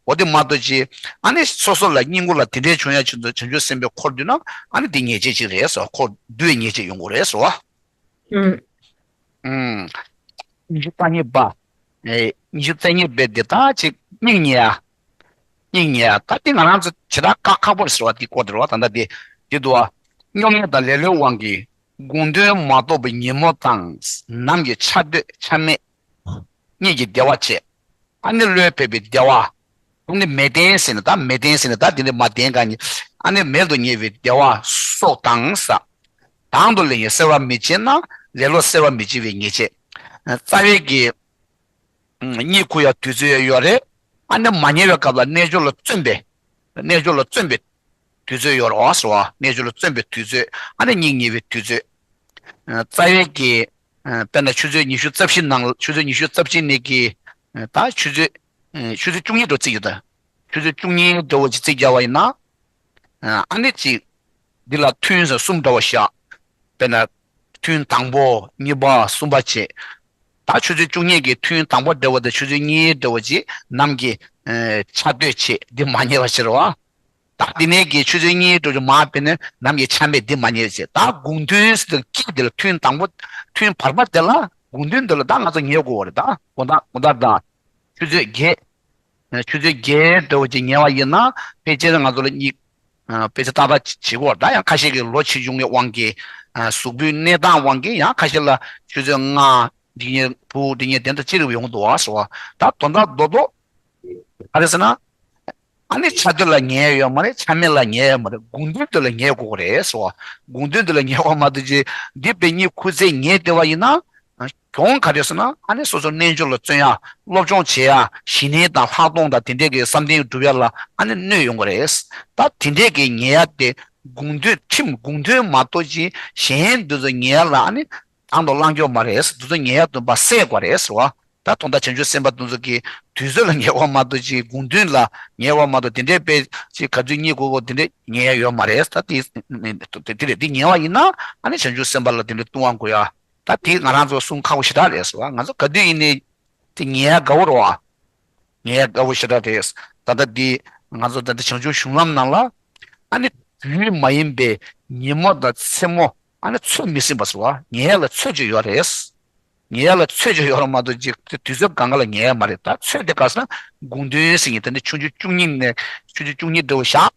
འོ་དེ་མ་གཏོགས་ཅིག་ཨ་ནི་སོ་སོ་ལ་བསྙེན་བཀུར་ལ་དེ་འདྲའི་བྱུང་ཡ་ཆེད་དུ་བྱང་ཆུབ་སེམས་དཔའི་འཁོར་བསྡུས་ན་ཨ་ནི་དེ་ཉེས་བྱས་ཅིག་རེད་ཟེར། འཁོར་བསྡུས་ཉེས་བྱས་ཡོང་གོ་རེད་ཟེར་བ། ཨུམ། ཉི་ཤུ་རྩ་གཉིས་པ། ཨེ། ཉི་ཤུ་རྩ་གཉིས་པའི་འདི་དག་ཅིག་སྙིང་ཉེ་ཡ། སྙིང་ཉེ་ཡ་ད་འདི་ང་རང་ཚོ་བྱེ་བྲག་ཁག་ཁག་པོ་རེད་ཟེར་བ་འདི་སྐོར་དེ་རེད་བ། ད་ལྟ་འདི་འདི་འདུག་བ། སྨྱུང་གནས་དང་ལེ་ལོའི་དབང་གིས་དགོངས་དོན་མ་རྟོགས་པའི་ཉོན་མོངས་དང་ནམ་གྱི་ཆ་འདོད་ཆ་མེད་གཉིས་ཀྱི་བདེ་བ་བྱེད། ཨ་ནི་བློས་འཕེལ་བའི་བདེ་བ། ཨ་ནི་མལ་སྟན་ཟེར་ནས་ད་མལ་སྟན་ཟེར་ནས་ད་འདི་འདྲ་མ་བསྟན་ག་ནི། ཨ་ནི་མལ་དུ་ཉལ་བའི་བདེ་བ་སོགས་དང་ས། དང་དུ་ལེན་ཡང་གསོལ་བ་མི་བྱེད་ན་ལེ་ལོ་གསོལ་བ་མི་བྱེད་པའི་ཉེས་བྱས། རྩ་བའི་གི་གཉིད་ཁུག་ཡ་དུས་ཚོད་ཡོད་རེད། ཨ་ནི་མ་ཉལ་བའི་སྐབས་ལ་རྣལ་འབྱོར་ལ་བརྩོན་པའི། རྣལ་འབྱོར་ལ་བརྩོན་པའི་དུས་ཚོད་ཡོད་རེད་བ་ཟེར་བ། རྣལ་འབྱོར་ལ་བརྩོན་པའི་དུས་ཚོད། ཨ་ནི་གཉིད་ཉལ་བའི་དུས་ཚོད། རྩ་བའི་གི་དཔེར་ན་ཆུ་ཚོད་ཉི་ཤུ་རྩ་བཞི་ནང་ཆུ་ཚོད་ཉི་ཤུ་རྩ་བཞི་ནས་ཀྱི་ད་ཆུ་ཚོད་ཆུ་ཚོད་བཅུ་གཉིས་འགྲོ་རྩིས་ཡོད་ད། ཆུ་ཚོད་བཅུ་གཉིས་འགྲོ་བ་ཅིག་རྩིས་རྒྱག་པ་ཡིན་ན། ཨ་ནི་ཅིག་འདི་ལ་ཐུན་ཟེར་གསུམ་འདྲ་བ་བཞག་དཔེར་ན་ཐུན་དང་པོ་གཉིས་པ་གསུམ་པ་བྱས། ད་ཆུ་ཚོད་བཅུ་གཉིས་ཀྱི་ཐུན་དང་པོ་འདྲ་བ་དང་ཆུ་ཚོད་གཉིས་འདྲ་བ་ཅིག་ནམ་གྱི་ཆ་སྡོད་བྱས་འདི་མ་ཉལ་བ་ཕྱིར་བ། ད་འདི་ནས་ཀྱི་ཆུ་ཚོད་གཉིས་འགྲོ་རྒྱུ་མ་དཔེར་ན་ནམ་གྱི་ཆ་མེད་འདི་མ་ཉལ་བྱེད། ད་དགོངས་དོན་ཟེར་དུས་ཀྱི་འདི་ལ་ཐུན་དང་པོ་ཐུན་བར་པ་དེ་ལ་དགོངས་དོན་འདི་ལ་ད་ང་ཚོ་ཉལ་དགོས་པ་རེད། ད་དགོང་དག་དགོང་དག་དང་ཆུ་ཚོད་བརྒྱད། ཆུ་ཚོད་བརྒྱད་འགྲོ་ཅིག་ཉལ་བ་ཡིན་ན་ཕལ་ཆེར་ང་ཚོ་ལ་གཉིད་ཕལ་ཆེར་ཏག་ཏག་བྱེད་དགོས་པ་རེད། ད་ཡང་ཁ་ཤས་ཀྱི་ལོ་ཆེ་ཆུང་གི་དབང་གིས་གཟུགས་པོའི་གནས་སྟངས་དབང་གིས་ཡང་ཁ་ཤས་ལ་ཆུ་ཚོད་ལྔ་འགྲིག་ཉལ་དྲུག་འགྲིག་ཉལ་དེ་འདྲ་ཅི་རིགས་ཡོང་གི་འདུག་བ་ཟེར་བ། ད་དོན་དག་རྡོག་རྡོག་ག་རེ་ཟེར་ན། ཨ་ནི་ཆ་སྡོད་ལ་ཉལ་ཡོད་མ་རེད། ཆ་མེད་ལ་ཉལ་ཡོད་མ་རེད། དགོངས་དོན་དེ་ལ་ཉལ་དགོས་རེད་ཟེར་བ། དགོངས་དོན་དེ་ལ་ཉལ་བ་མ་གཏོགས་ཅི་འདི་དཔེ་གཉིད་ཁུག་ཚེ་ཉལ་བསྡད་པ་ཡིན་ན། གྱོང་ག་རེ་ཟེར་ན་ཨ་ནི་སོ་སོ་རྣལ་འབྱོར་ལ་བརྩོན་ཡ། སློབ་སྦྱོང་བྱེད་ཡ། ཞི་གནས་དང་ལྷག་མཐོང་དང་དེ་འདྲས་ཀྱི་བསམ་གཏན་སྒྲུབ་ཡ་ལ་ཨ་ནི་གནོད་ཡོང་གི་རེད། ད་དེ་འདྲས་ཀྱི་ཉལ་ཡ་དེ་དགོངས་དོན་ཁྲིམས་དགོངས་དོན་མ་གཏོགས་ཅི་གཞན་འདི་ཚོ་ཉལ་ཡ་ལ་ཨ་ནི་དང་དུ་བླང་རྒྱུ་མ་རེད། འདི་ཚོ་ཉལ་ཡ་སྟོན་པ་བསད་དགོས་རེད་ཟེར་བ། ད་དོན་དག་བྱང་ཆུབ་སེམས་དཔའ་དེ་ཚོ་གི་དུས་ཚོད་ལ་ཉལ་བ་མ་གཏོགས་ཅིག་དགོངས་དོན་ལ་ཉལ་བ་མ་གཏོགས་དེ་འདྲའི་དཔེ་ཅིག་ག་ཚོད་གཉིད་ཁུག་གོ་དེ་འདྲའི་ཉལ་ཡ་ཡོད་མ་རེད། ད་དེ་དེ་རེད། དེ་ཉལ་བ་ཡིན་ན་ཨ་ནི་བྱང་ཆུབ་སེམས་དཔའ་ལ་དེ་འདྲའི་ལྟུང་བ་དགོས་ཡ། ད་དེ་ང་རང་ཚོ་གསུང་ཁག་པོ་ཞེ་དྲག་རེད་ཟེར་བ། ང་ཚོ་ག་དུས་ཡིན་ནའི་དེ་ཉལ་ཡ་དགའ་བོ་རེད་བ། ངའི་དགའ་བོ་ཞེ་དྲག་རེད། ད་ལྟ་འདི་ང་ཚོ་ད་ལྟ་བྱང་ཆུབ་གཞུང་ལམ་ནང་ལ་ཨ་ནི་དུས་མ་ཡིན་པའི་ཉིན་མོ་དང་མཚན་མོ་ཨ་ནི་ཚོད་མི་ཟིན་པ་ཟེར་བ། ཉལ་ཡ་ལ་ཚོད་ཅིག་ཡོད་རེད། ཉལ་ཡ་ལ་ཚོད་ཅིག་ཡོད་རེད་མ་གཏོགས་ཅིག་དུས་ཚོད་གང་ག་ལ་ཉལ་ཡ་མ་རེད། ད་ཚོད་དེ་ག་ཟེར་ན་དགོངས་དོན་ཟེར་མཁན་དེ་ནི་ཆུང་ཆུང་བཅུ་གཉིས་ནས་ཆུང་ཆུང་བཅུ་གཉིས་འདྲ་བོ་བཞག་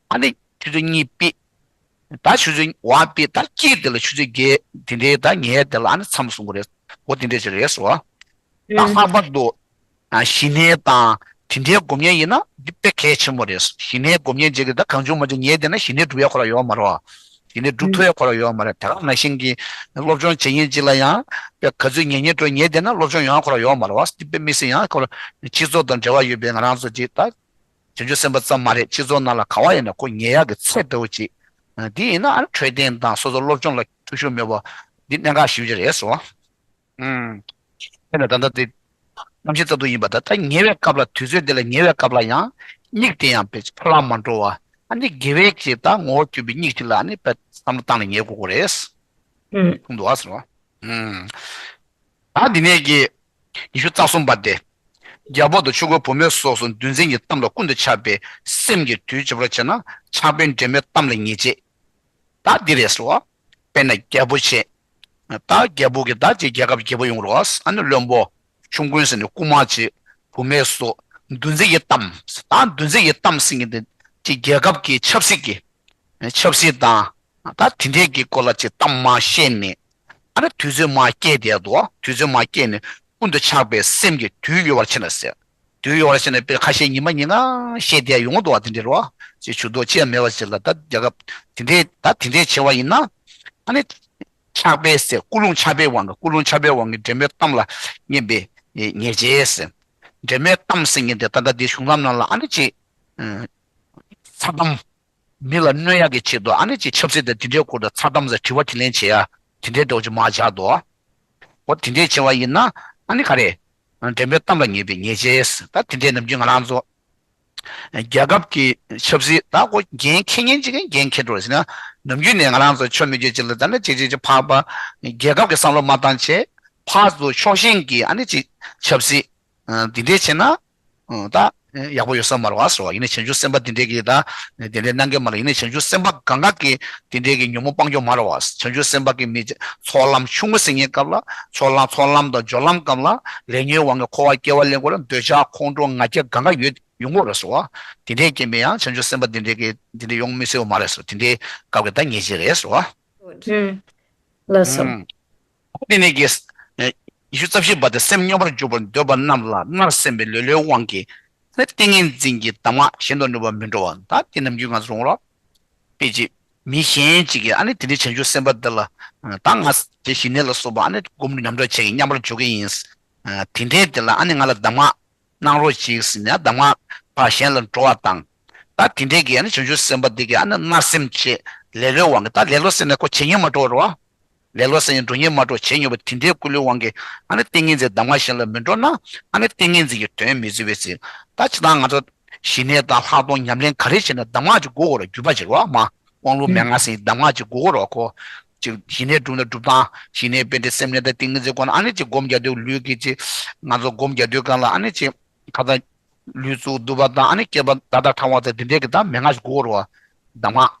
ཨ་ནི་ཆུ་ཚོད་གཉིས་པི། ད་ཆུ་ཚོད་ཝང་པི་ད་དཀྱིལ་དེ་ལ་ཆུ་ཚོད་བརྒྱད་དེ་འདྲའི་ད་ཉལ་དེ་ལ་ཨ་ནི་མཚམས་སོང་གི་རེད། འོ་དེ་འདྲའི་ཅིག་རེད་ཟེར་བ། ད་ལྷག་པར་དུ་ཞི་གནས་དང་དེ་འདྲའི་སྒོམ་ཉལ་ཡིན་ན་འདི་དཔེ་གལ་ཆེན་པོ་རེད། ཞི་གནས་སྒོམ་ཉལ་བྱེད་ཀྱི་ད་གང་བྱུང་མང་བྱུང་ཉལ་བསྡད་ན་ཞི་གནས་སྒྲུབ་ཡ་ཁོ་རང་ཡོད་མ་རེད་བ། ཞི་གནས་སྒྲུབ་ཐུབ་ཡ་ཁོ་རང་ཡོད་མ་རེད། དེ་ག་ནང་བཞིན་གྱི་སློབ་སྦྱོང་བྱེད་མཁན་ཅིག་ལ་ཡང་དཔེ་ག་ཚོད་ཉལ་ཉལ་འགྲོ་ཉལ་བསྡད་ན་སློབ་སྦྱོང་ཡོང་ཡ་ཁོ་རང་ཡོད་མ་རེད་བ། འདི་དཔེ་མི་སྲིད། ཡང་ཁོ་རང་སྤྱི་ཚོགས་དང་འབྲེལ་བ་ཡོད་པའི་ང་རང་ཚོ་ཅིག་ད། བྱང་ཆུབ་སེམས་དཔའ་ཙམ་མ་རེད། སྤྱི་ཚོགས་ནང་ལ་ག་བ་ཡིན་ན་ཁོ་ཉལ་ཡག་གི་ཚད་འདྲ་བོ་ཅིག་འདི་ཡིན་ན་ཨ་ནི་འཕྲོད་བསྟེན་དང་སོ་སོ་སློབ་སྦྱོང་ལ་ཐུགས་ཤུགས་མེད་པ་འདི་གནད་འགག་ཞེ་པོ་ཅིག་རེད་ཟེར་བ། ཨུམ། དེ་ནས་ད་ལྟ་དེ་གནམ་གཤིས་རྩ་ལྟུང་ཡིན་པ་ད་ལྟ་ཉལ་བའི་སྐབས་ལ་དུས་ཚོད་འདི་ལ་ཉལ་བའི་སྐབས་ལ་ཡང་ སྙིགས་དེ་ཡང་དཔེ་ཕར་ལ་མ་འགྲོ་བ། ཨ་ནི་དགེ་བའི་ཅིག་ད་ངོ་བོ་གྱུར་པའི་སྙིགས་དེ་ལ་ཨ་ནི་དཔེ་བསམ་བློ་བཏང་ནས་ཉལ་དགོས་ཀྱི་རེད། ཨུམ། གསུངས་འདུག་ཨ་ཟེར་བ། ཨུམ། ད་འདི་ནས་ཀྱི་ཉི་ཤུ་རྩ་གསུམ་པ་སྟེ། རྒྱལ་པོ་དང་ཆོས་གོས་བུ་མོའི་སོགས་སུ་འདུ་འཛིན་གྱི་གཏམ་ལ་ཀུན་ཏུ་ཆགས་པའི་སེམས་ཀྱིས་དུས་བྱེད་པར་བྱེད་ན་ཆགས་པའི་འདྲེ་མོའི་གཏམ་ལ་ཉེས་བྱས། ད་འདི་རེད་ཟེར་བ། དཔེར་ན་རྒྱལ་པོ་བྱས། ད་རྒྱལ་པོ་གི་ད་ཅིག་རྒྱལ་ཁབ་རྒྱལ་པོ་ཡོང་རོགས། ཨ་ནི་བློན་པོ། ཆུང་དགོན་ཟེར་ནས་རྐུན་མ་བྱས། བུ་མོའི་སོགས། འདུ་འཛི་གི་གཏམ། ད་འདུ་འཛི་གི་གཏམ་ཟེར་མཁན་དེ་ཅིག་རྒྱལ་ཁབ་ཀྱི་ཆབ་སྲིད་ཀྱི། ཆབ་སྲིད་དང་། ད་དེ་འདྲའི་གི་སྐོར་ལ་ཅིག་གཏམ་མ་བཤད་ནས། ཨ་ནི་དུས་ཚོད་མ་སྐྱེལ་བསྡད་འདུག་དུས་ཚོད་མ་སྐྱེལ་ནས་ཀུན་ཏུ་ཆགས་པའི་སེམས་ཀྱིས་དུས་ཡོལ་བར་བྱེད་ན་ཟེར། དུས་ཡོལ་བར་བྱས་ནས་དཔེར་ཁ་ཤས་ཉི་མ་ཉིན་གང་བཤད་བསྡད་ཡོང་གི་འདུག་བ། དེ་འདྲའི་རོ། ཅེས་ཇུས་གཏོགས་ཅི་ཡང་མེད་པ་ཞིག་ལ་ད་རྒྱལ་ཁབ་དེ་འདྲའི་ད་དེ་འདྲའི་བྱེད་པ་ཡིན་ན། ཨ་ནི་ཆགས་པའི་ཟེར། ཀུན་སློང་ཆགས་པའི་དབང་གིས། ཀུན་སློང་ཆགས་པའི་དབང་གིས་འདྲེ་མོའི་གཏམ་ལ་ཉན་པའི་ཉེས་བྱས་ཟེར། འདྲེ་མོའི་གཏམ་ཟེར་མཁན་དེ་ད་ལྟ་དེ་གཞུང་ལམ་ནང་ལ་ཨ་ནི་ཅིག་མཚར་གཏམ། མི་ལ་གནོད་ཡག་གི་ཆེད་དུ་ཨ་ནི་ཅིག་ཆབ་སྲིད་དང་དེ་འདྲའི་སྐོར་དུ་མཚར་གཏམ་ཟེར་དྲི་བ་དྲིས་ལན་བྱེད་ཡ་དེ་འདྲའི་འདྲ་བོ་ཅིག་མར་སྦྱར་འདུག་འོ་དེ་འདྲའི་བྱེད་པ་ཡིན་ན་ཨ་ནི་ག་རེ། འདྲེ་མོའི་གཏམ་ལ་ཉེས་པའི་ཉེས་བྱས། ད་དེ་འདྲའི་ནམ་རྒྱུན་ང་རང་ཚོ་རྒྱལ་ཁབ་ཀྱི་ཆབ་སྲིད་ད་ཁོ་འགན་འཁྱེར་མཁན་ཅིག་གིས་འགན་འཁྱེར་འགྲོ་ཟེར་ན། ནམ་རྒྱུན་ནས་ང་རང་ཚོ་ཆོ་མེད་རྒྱུ་ཅིག་ལ་ད་ནི་ཅིག་ཅིག་ཅིག་ཕར་ཕར་རྒྱལ་ཁབ་ཀྱི་བསམ་བློ་མ་བཏང་བྱས། ཕར་ཚུར་ཕྱོགས་ཞེན་གྱིས་ཨ་ནི་ཅིག་ཆབ་སྲིད། འདི་འདྲས་བྱས་ན། ད་ཡག་པོ་ཡོད་ས་མ་རེད་བ་ཟེར་བ། ཡིན་ནའི་བྱང་ཆུབ་སེམས་དཔའ་འདི་འདྲས་ཀྱིས་ད་དེ་འདྲས་གནང་གི་མ་རེད། ཡིན་ནའི་བྱང་ཆུབ་སེམས་དཔའ་གང་ག་གིས་དེ་འདྲས་ཀྱི་ཉོན་མོངས་སྤང་རྒྱུ་མ་རེད་བ། བྱང་ཆུབ་སེམས་དཔའ་གིས་མི་ཚོགས་ལམ་ཆུང་ངུ་ཟེར་མཁན་སྐབས་ལ་ཚོགས་ལམ་ཚོགས་ལམ་དང་སྦྱོར་ལམ་སྐབས་ལ་ལས་ཉོན་དབང་གིས་འཁོར་བ་སྐྱེ་བ་ལེན་དགོས་ལ་འདོད་ཆགས་ཁོང་ཁྲོ་ང་རྒྱལ་གང་ག་ཡོད་ཡོང་གི་རེད་ཟེར་བ། དེ་འདྲས་རྐྱེན་པས་ཡང་བྱང་ཆུབ་སེམས་དཔའ་འདི་འདྲས་ཀྱིས་འདི་འདྲས་ཡོང་མི་སྲིད་པ་མ་རེད་ཟེར་བ། དེ་འདྲས་སྐབས་ཀྱི་ད་ཉེས་བྱས་རེད་ཟེར་བ། ལགས་སོ། ཨུམ། དེ་ནས་ཀྱི། ཨེ། ཉི་ཤུ་རྩ་བཞི་པ་དེ། སེམས་སྙོམས་པར་འཇུག་པར་འདོད་པ་རྣམས་ལ་མནར་སེམས་པའི་ལེ་ལོའི་དབང་གིས་ནི་ཏིང་ངེ་འཛིན་གྱི་གདམས་ངག་གཞན་དུ་ནུབ་པར་མི་འགྲོ་བ། ད་དེ་ནམ་རྒྱུན་ང་ཚོ་རོང་རོགས་དཔེ་ཅིག་མི་གཞན་ཅིག་གིས་ཨ་ནི་དེ་འདྲའི་བྱང་ཆུབ་སེམས་དཔའ་འདི་ལ་ད་ང་དེ་ཞི་གནས་ལ་སོགས་པ་ཨ་ནི་སྒོམ་ཉམས་ལེན་བྱེད་ཀྱི་སྙོམས་པར་འཇུག་གི་ཡིན། ཨ། དེ་འདྲའི་དེ་ལ་ཨ་ནི་ང་ལ་གདམས་ངག་གནང་རོགས་གྱིས་ཟེར་ནས་གདམས་ངག་ཕར་གཞན་ལ་འགྲོ་བ་དང་། ད་དེ་འདྲའི་གི་ཨ་ནི་བྱང་ཆུབ་སེམས་དཔའ་འདི་གི་ཨ་ནི་མནར་སེམས་བྱེད་ལེ་ལོའི་དབང་གིས། ད་ལེ་ལོ་ཟེར་ནས་ཁོ་བྱེད་ཉན་མ་འགྲོ་རོ། ལེ་ལོ་ཟེར་ནས་འགྲོ་ཉན་མ་འགྲོ་བྱེད་ཉོན་པ་དེ་འདྲའི་ཀུན་སློང་དབང་གིས་ཨ་ནི་ཏིང་ངེ་འཛིན་གདམས་ངག་གཞན་ལ་མི་འགྲོ་ན་ཨ་ནི་ཏིང་ངེ་འཛིན་གྱི་དོན་མི་བརྩི་བའི་ཚེ། ད་ཇི་ལྟར་ང་ཚོ་ཞི་གནས་དང་ལྷག་མཐོང་ཉམས་ལེན་ག་རེ་བྱེད་ན་གདམས་ངག་ཅིག་དགོས་ཀྱི་རེད། བརྒྱུད་པ་ཅིག་རོ། མ་དབང་ལུང་མན་ངག་ཟེར་གདམས་ངག་ཅིག་དགོས་ཀྱི་རེད། ཁོ་ཅིག་ཞི་གནས་སྒྲུབ་ན་སྒྲུབ་སྟངས། ཞི་གནས་དཔེ་འདི་སེམས་གནས་དང་ཏིང་ངེ་འཛིན་སྐོར་ན་ཨ་ནི་ཅིག་སྒོམ་རྒྱག་དུས་ལུས་ཀྱི་ཅིག་ང་ཚོ་སྒོམ་རྒྱག་དུས་སྒང་ལ་ཨ་ནི་ཅིག་ཁ་ཚ་ལུས་གཙུག་འདུག་པ་དང་། ཨ་ནི་སྐེད་པ་ད་ལྟ་ཕྲ་བ་དང་དེ་འདྲའི་གི་ད་མན་ངག་ཅིག་དགོས་ཀྱི་རེད་བ། གདམས་ངག་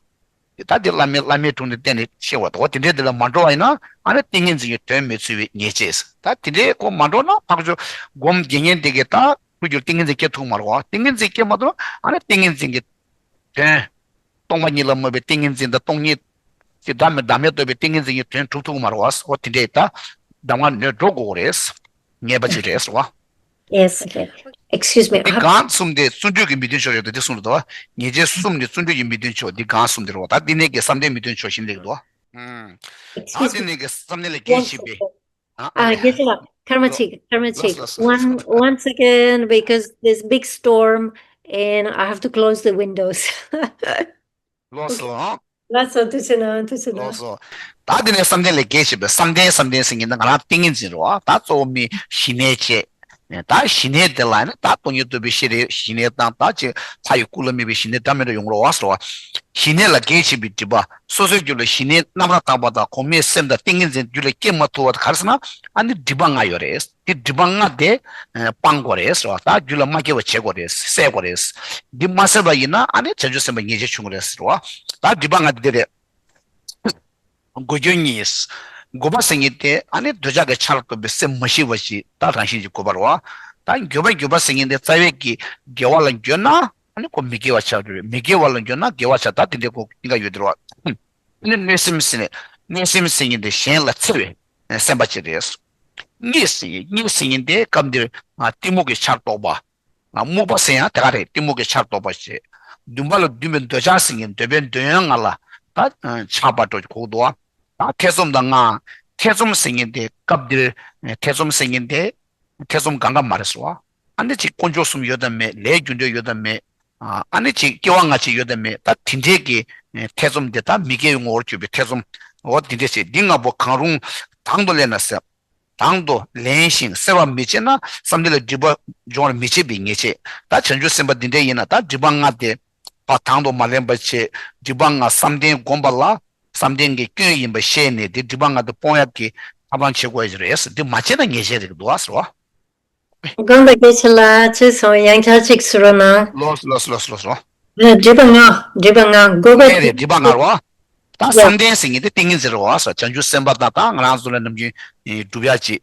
ད་འདི་བླ་མའི་བླ་མའི་དྲུང་ནས་བསྟེན་ནས་ཤེས་པ་དང་། འོ་དེ་འདྲའི་འདི་ལ་མ་འགྲོ་བ་ཡིན་ན་ཨ་ནི་ཏིང་ངེ་འཛིན་གྱི་དོན་མི་ཚུལ་བའི་ཉེས་བྱས། ད་དེ་འདྲའི་ཁོ་མ་འགྲོ་ན་ཕར་ཚུར་སྒོམ་རྒྱག་མཁན་དེ་གིས་ད་ཐུགས་རྒྱུད་ཏིང་ངེ་འཛིན་སྐྱེ་ཐུབ་མ་རེད་བ། ཏིང་ངེ་འཛིན་སྐྱེ་མ་ཐུབ་ན་ཨ་ནི་ཏིང་ངེ་འཛིན་གྱི་དོན། སྟོང་པ་ཉིད་ལ་མོས་པའི་ཏིང་ངེ་འཛིན་དང་སྟོང་ཉིད་ཀྱི་བདག་མེད་བདག་མེད་རྟོགས་པའི་ཏིང་ངེ་འཛིན་གྱི་དོན་གྲུབ་ཐུབ་མ་རེད་བ། འོ་དེ་འདྲའི་ད་གདམས་ངག་ནོར་འགྲོ་དགོས་རེད། ཉེས་པ་ཅིག་རེད་ཟེར་བ། Yes, okay. Excuse me. འདི་གང་གསུམ་དེ་བརྩོན་འགྲུས་ཀྱི་མི་མཐུན་ཕྱོགས་ཡོད་དོ་འདི་གསུངས་འདུག་བ། ཉེས་བྱས་གསུམ་ནི་བརྩོན་འགྲུས་ཀྱི་མི་མཐུན་ཕྱོགས། འདི་གང་གསུམ་དེ་རེད་བ། ད་འདི་ནས་ཀྱི་བསམ་གཏན་མི་མཐུན་ཕྱོགས་ཞེས་ལེགས་འདུག་བ། ཨུམ། ད་Excuse འདི me. ནས་ཀྱི་བསམ་གཏན་ལ་རྒྱས་བྱེད་པའི། ཨ། ཨ། རྒྱལ་སྲས་ལགས། ཐར་མ་ལོ། གཅིག་ཐར་མ་ལོ། གཅིག་ལོ། ལོ། One, one second, because there's big storm and I have to close the windows. ལོ་སོ། ལགས་སོ། ཐུགས་རྗེ་གནང་། ཐུགས་རྗེ་གནང་། ལགས་སོ། ད་དེ་ནས་བསམ་གཏན་ལས་བརྒལ་བྱེད་པའི་བསམ་གཏན། བསམ་གཏན་ཟེར་མཁན་ནི་ང་རང་ཏིང་ངེ་འཛིན་རེད་བ། ད་གཙོ་བོ་མི་ཞི་གནས་བྱེད། ད་ཞི་གནས་དེ་ལ་ནི་ད་སྟོང་ཉིད་རྟོགས་པའི་ཤེས་རིག་ཞི་གནས་དང་། ད་ཅིག་ལྷ་ཡི་སྐུ་ལ་དམིགས་པའི་ཞི་གནས་འདྲ་མི་འདྲ་ཡོང་རོགས་བ་ཟེར་བ། ཞི་གནས་ལ་བརྒལ་བྱེད་པའི་སྒྲིབ་པ། སོ་སོའི་རྒྱུད་ལ་ཞི་གནས་རྣམ་པར་དག་པ་དང་གོང་མའི་སེམས་དང་ཏིང་ངེ་འཛིན་རྒྱུད་ལ་སྐྱེ་མ་ཐུབ་པ་དེ་ག་རེ་ཟེར་ན་ཨ་ནི་སྒྲིབ་པ་ལྔ་ཡོད་རེད། དེ་སྒྲིབ་པ་ལྔ་དེ་སྤང་དགོས་རེད་ཟེར་བ། ད་རྒྱུད་ལ་མ་སྐྱེ་བ་བྱེད་དགོས་རེད། བསལ་དགོས་རེད། འདི་མ་བསལ་བ་ཡིན་ན་ཨ་ནི་བྱང་ཆུབ་སེམས་དཔའ་ཉེས་བྱས་བྱུང་གི་རེད་ཟེར་བ། ད་སྒྲིབ་པ་ལྔ་དེ་འདི་རེད། དགོས་རྒྱུ་གཉིས། དགོས་པ་ཟེར་མཁན་དེ་ཨ་ནི་འདོད་ཆགས་ཀྱི་ཆར་གཏོགས་པའི་སེམས་མ་ཞི་བ་ཞིག་ད་རང་བཞིན་གྱིས་དགོས་པ་རེད་བ། ད་འགྱོད་པ་འགྱོད་པ་ཟེར་མཁན་དེ་རྩ་བའི་གི་དགེ་བ་ལ་འགྱོད་ན་ཨ་ནི་ཁོ་མི་དགེ་བ་ཆགས་འགྲོ་བས། མི་དགེ་བ་ལ་འགྱོད་ན་དགེ་བ་ཆགས། ད་དེ་འདྲའི་ཁོ་གཉིས་ཀ་ཡོད་དེ་རེད་བ། ཨ་ནི་གནོད་སེམས་ཟེར་ནས། གནོད་སེམས་ཟེར་མཁན་དེ་གཞན་ལ་འཚེ་བའི་སེམས་པ་ཅིག་རེད། གཉིད་ཟེར་མཁན། གཉིད་ཟེར་མཁན་དེ་སྐབས་འདིར་ང་གཏི་མུག་གི་ཆར་གཏོགས་པ། ང་རྨུགས་པ་ཟེར་ཡང་དེ་ག་རེད། གཏི་མུག་གི་ཆར་གཏོགས་པ་བྱེད། འདུན་པ་ལ་འདུན་པའི་འདོད་ཆགས་ཟེར་མཁན་འདོད་པའི་འདོད་ཡོན་ལྔ་ལ་ད་ཆགས་པ་འགྲོ་གོ་འདུག་བ། ད་ཐེ་ཚོམ་དང་ལྔ། ཐེ་ཚོམ་ཟེར་མཁན་དེ་སྐབས་འདིར་ཐེ་ཚོམ་ཟེར་མཁན་དེ་ཐེ་ཚོམ་གང་ག་མ་རེད་ཟེར་བ། ཨ་ནི་ཅིག་དཀོན་མཆོག་གསུམ་ཡོད་དམ་མེད། ལས་རྒྱུ་འབྲས་ཡོད་དམ་མེད། ཨ་ནི་ཅིག་སྐྱེ་བ་སྔ་ཕྱི་ཡོད་དམ་མེད། ད་དེ་འདྲའི་གི་ཐེ་ཚོམ་དེ་ད་མི་དགེ་བའི་ངོ་བོར་གྱུར་པའི་ཐེ་ཚོམ། འོ་དེ་འདྲ་བྱེད། འདི་ལྔ་པོ་གང་རུང་དང་དུ་ལེན་ན་ཟེར། དང་དུ་ལེན་ཞིང་སེལ་བར་མི་བྱེད་ན་བསམ་གཏན་ལ་སྒྲིབ་པ་སྦྱོང་བར་མི་བྱེད་པའི་ཉེས་བྱས། ད་བྱང་ཆུབ་སེམས་དཔའ་འདི་འདྲ་ཡིན་ན་ད་སྒྲིབ་པ་ལྔ་དེ་བ་དང་དུ་མ་ལེན་པར་བྱེད། སྒྲིབ་པ་ལྔ་བསམ་གཏན་བསྒོམ་པ་ལ་བསམ་གཏན་གྱི་སྐྱོན་ཡིན་པ་ཤེས་ནས་དེ་སྒྲིབ་པ་ལྔ་དེ་སྤོང་ཡག་གི་ཐབས་ལམ་བྱེད་དགོས་ཡ་རེད། འདི་མ་བྱས་ན་ཉེས་བྱས་རེད་འདུག་ཟེར་བ། དགོངས་དག་རྒྱ་ཆེ་ལགས། ཚུལ་སོང་ཡང་བསྐྱར་གཅིག་ཟེར་རོགས་གནང་། ལོས་ལོས་ལོས་ལོས་ལོས། ལགས། སྒྲིབ་པ་ལྔ། སྒྲིབ་པ་ལྔ། དགོས་པ་ངས་རེད། སྒྲིབ་པ་ལྔ་རོ། ད་བསམ་གཏན་ཟེར་མཁན་དེ་ཏིང་ངེ་འཛིན་རེད་བ། བྱང་ཆུབ་སེམས་དཔའ་དང་ད་ང་རང་ཚོ་ལ་ནམ་རྒྱུན་སྒྲུབ་ཡག་ཅིག་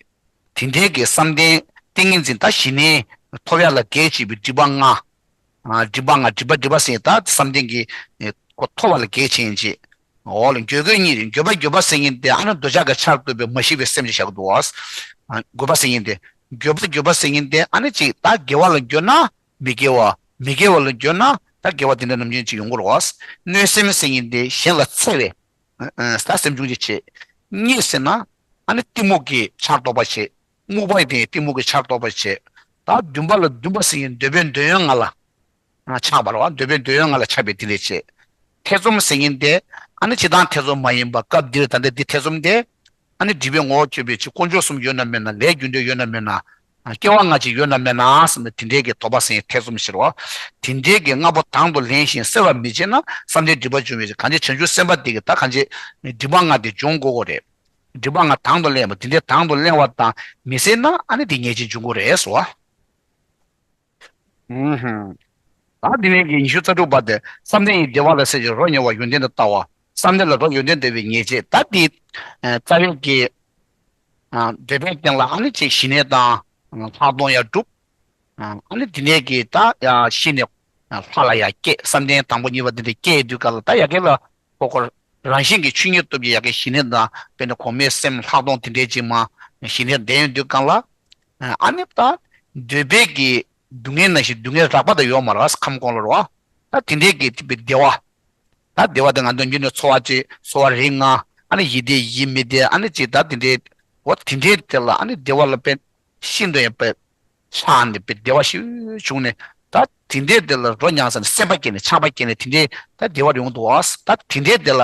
དེ་འདྲའི་གི་བསམ་གཏན་ཏིང་ངེ་འཛིན་ད་ཞི་གནས་ཐོབ་ཡག་ལ་གེགས་བྱེད་པའི་སྒྲིབ་པ་ལྔ། ཨ། སྒྲིབ་པ་ལྔ། སྒྲིབ་པ་སྒྲིབ་པ་ཟེར་ད་བསམ་གཏན་གྱི་ཨེ་ཁོ་ཐོབ་པ་ལ་གེགས་བྱེད་མཁན་ཅིག་འོ་ལ་འགྱོད་རྒོད་གཉིས་རེད། འགྱོད་པ་འགྱོད་པ་ཟེར་མཁན་དེ་ཨ་ནི་འདོད་ཆགས་ཀྱི་ཆར་གཏོད་པའི་མ་ཞི་བའི་སེམས་ཅིག་བཞག་གི་འདུག་བ། ཨ། འགྱོད་པ་ཟེར་མཁན་དེ། འགྱོད་པ་འགྱོད་པ་ཟེར་མཁན་དེ་ཨ་ནི་ཅིག་ད་དགེ་བ་ལ་འགྱོད་ན་མི་དགེ་བ། མི་དགེ་བ་ལ་འགྱོད་ན་ད་དགེ་བ་དེ་འདྲ་ནམ་རྒྱུན་ཅིག་ཡོང་གི་རེད་བ། གནོད་སེམས་ཟེར་མཁན་དེ་གཞན་ལ་འཚེ་བའི་ཨ་ཨ་ད་སེམས་བྱུང་ཅིག་བྱེད། གཉིད་ཟེར་ན་ཨ་ནི་གཏི་མུག་གི་ཆར་གཏོད་པ་བྱེད། རྨུགས་པ་ཡི་དེ་གཏི་མུག་གི་ཆར་གཏོད་པ་བྱེད། ད་བདུན་པ་ལ་བདུན་པ་ཟེར་མཁན་འདོད་པའི་འདོད་ཡོན་ལྔ་ལ་ཆགས་པ་རེད་བ། འདོད་པའི་འདོད་ཡོན་ལྔ་ལ་ཆགས་པའི་དེ་འདྲ་བྱེད། ཐེ་ཚོམ་ཟེར་མཁན་དེ་ཨ་ནི་སྤྱིར་བཏང་ཐེ་ཚོམ་མ་ཡིན་པ་སྐབས་འདིར་ད་ལྟ་འདི་ཐེ་ཚོམ་དེ་ཨ་ནི་སྒྲིབ་པའི་ངོ་བོ་གཅོད་པའི་ཕྱིར་དཀོན་མཆོག་གསུམ་ཡོད་ན་མེད་ན། ལས་རྒྱུ་འབྲས་ཡོད་ན་མེད་ན། སྐྱེ་བ་སྔ་ཕྱི་ཡོད་ན་མེད་ན་ཟེར་ནས་དེ་འདྲའི་གི་དོགས་པ་ཟེར་མཁན་ཐེ་ཚོམ་ཟེར་བ། དེ་འདྲའི་གི་ལྔ་པོ་དང་དུ་ལེན་ཞིང་སེལ་བར་མི་བྱེད་ན་བསམ་གཏན་སྒྲིབ་པ་སྦྱོང་བའི་ཕྱིར། གང་ཅི་བྱང་ཆུབ་སེམས་དཔའ་དེ་གི་ད་གང་ཅི་སྒྲིབ་པ་ལྔ་དེ་སྦྱོང་དགོས་གོ་རེད། སྒྲིབ་པ་ལྔ་དང་དུ་ལེན་པ་དེ་འདྲའི་དང་དུ་ལེན་པ་དང་མི་སེལ་ན་ཨ་ནི་དེ་ཉེས་བྱས་འབྱུང་གི་རེད་ཟེར་བ། ཨུ་ཧུ། ད་དེ་ནས་ཀྱི་ཉི་ཤུ་རྩ་དྲུག་པ་དེ་བསམ་གཏན་གྱི་བདེ་བ་ལ་སྲེད་ཅིང་རོ་མྱང་བ་ཡོན་ཏན་དུ་ལྟ་བ། བསམ་གཏན་ལ་རོ་ཡོན་ཏན་ལྟ་བའི་ཉེས་བྱས། ད་དེ་ཨ་རྩ་བའི་གི་ཨ་འདོད་པའི་རྟེན་ལ་ཨ་ནི་ཅིག་ཞི་གནས་དང་ལྷག་མཐོང་ཡང་སྒྲུབ། ཨ་ནི་དེ་ནས་ཀྱི་ད་ཡང་ཤི་ནས་ལྷ་ལ་ཡང་སྐྱེ། བསམ་གཏན་དང་པོ་གཉིས་པ་དེ་འདྲ་སྐྱེ་ཡི་དུས་སྐབས་ལ་ད་ཡ་གི་ལ་ཁོ་ཁོ་རང་བཞིན་གྱི་ཆོས་ཉིད་སྟོབས་ཀྱིས་ཡ་གི་ཞི་གནས་དང་དཔེར་ན་གོང་མའི་སེམས་ལྷག་མཐོང་དེ་འདྲའི་ཅིག་མ་ཞི་གནས་བསྡད་ཡོང་དུས་སྒང་ལ། ཨ་ནི་ད་འདོད་པའི་གི་སྡུག་བསྔལ་ནང་བཞིན་སྡུག་བསྔལ་རགས་པ་དང་ཡོད་མ་རེད་བ། ཁམས་གོང་ལ་རེད་བ། ད་དེ་འདྲའི་གི་བདེ་བ། ད་བདེ་བ་དེ་ང་ཚོ་རྒྱུན་དུ་ཚོར་བ་ཅིག་ཚོར་བ་རིགས་ལྔ། ཨ་ནི་ཡིད་བདེ་ཡིད་མི་བདེ། ཨ་ནི་ཅིག་ད་དེ་འདྲའི་འོ་དེ་འདྲའི་དེ་ལ་ཨ་ནི་བདེ་བ་ལ་དཔེ་ཤིན་ཏུ་ཡང་དཔེ་ཆགས་ནས་དཔེ་བདེ་བ་ཞིག་བྱུང་ནས། ད་དེ་འདྲའི་དེ་ལ་རོ་མྱང་ས་ནས་སེམས་པ་སྐྱེས་ནས་ཆགས་པ་སྐྱེས་ནས་དེ་འདྲའི་ད་བདེ་བ་ཡོང་འདུག་བ། ད་དེ་འདྲའི་དེ་ལ་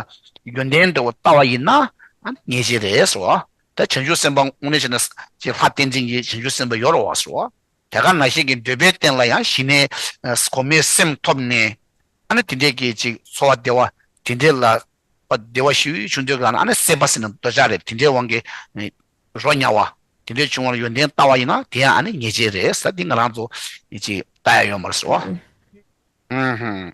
ཡོན་ཏན་འདྲ་བོ་ལྟ་བ་ཡིན་ན་ཨ་ནི་ཉེས་བྱས་རེད་ཟེར་བ། ད་བྱང་ཆུབ་སེམས་དཔའ་དངོས་གནས་བྱས་ན་ཅིག་ལྷ་བསྟན་འཛིན་གྱི་བྱང་ཆུབ་སེམས་དཔའ་ཡོད་རེད་བ་ཟེར་བ། དེ་ག་ནང་བཞིན་གྱི་འདོད་པའི་རྟེན་ལ་ཡང་ཞི་གནས་གོང་མའི་སེམས་ཐོབ་ནས། ཨ་ནི་དེ་འདྲའི་གི་ཅིག་ཚོར་བ་བདེ་བ་དེ་འདྲའི་ལ་བདེ་བ་ཞིག་བྱུང་དུས་གང་ན་ཨ་ནི་སྲེད་པ་ཟེར་ན་འདོད་ཆགས་རེད། དེ་འདྲའི་དབང་གིས་རོ་མྱང་བ་དེ་འདྲའི་བྱུང་བ་ལ་ཡོན་ཏན་ལྟ་བ་ཡིན་ན་དེ་ཡང་ཨ་ནི་ཉེས་བྱས་རེད་ཟེར། འདི་ང་རང་ཚོ་ཅིག་ལྟ་ཡ་ཡོད་མ་རེད་ཟེར་བ། ཨུ་ཧུ།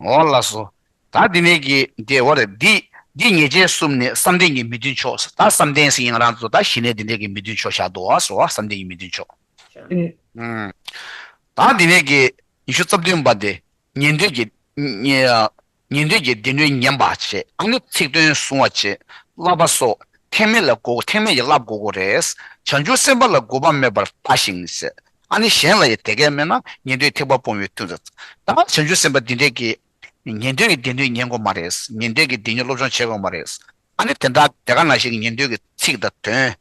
འོ་ལགས་སོ། ད་འདི་ནས་ཀྱི་འདི་འོ་རེད། འདི་འདི་ཉེས་བྱས་གསུམ་ནི་བསམ་གཏན་གྱི་མི་མཐུན་ཕྱོགས། ད་བསམ་གཏན་ཟེར་ཡིན་ང་རང་ཚོ་ད་ཞི་གནས་འདི་འདྲའི་གི་མི་མཐུན་ཕྱོགས་བཞག་འདུག་བ་ཟེར་བ། བསམ་གཏན་གྱི་མི་མཐུན་ཕྱོགས། ཨུ། ད་འདི་ནས་ཀྱི་ཉི་ཤུ་རྩ་བདུན་པ་དེ་ཉན་ཐོས་ཀྱི་ཉན་ཐོས་ཀྱི་སྡེ་སྣོད་ཉན་པ་བྱེད། ཨ་ནི་ཚིག་དོན་གཟུང་བ་བྱེད། བསླབ་པ་སོགས་ཐེག་དམན་ལ་གོ་ཐེག་དམན་གྱི་བསླབ་དགོས་ཀྱི་རེད། བྱང་ཆུབ་སེམས་དཔའ་ལ་གུས་པ་མེད་པར་ལྟ་ཞིང་ཟེར། ཨ་ནི་གཞན་ལ་ཡང་དེ་སྐད་སྨྲས་ན་ཉན་ཐོས་ཐེག་པ་སྤོང་བའི་མཐུ། ད་བྱང་ཆུབ་སེམས་དཔའ་འདི་འདྲས་ཀྱིས་ཉན་ཐོས་ཀྱི་སྡེ་སྣོད་ཉན་དགོས་མ་རེད། ཉན་ཐོས་ཀྱི་སྡེ་སྣོད་སློབ་སྦྱོང་བྱེད་དགོས་མ་རེད། ཨ་ནི་དེ་འདྲ་དེ་ག་ནང་བཞིན་གྱི་ཉན་ཐོས་ཀྱི་ཚིག་དང་དོན་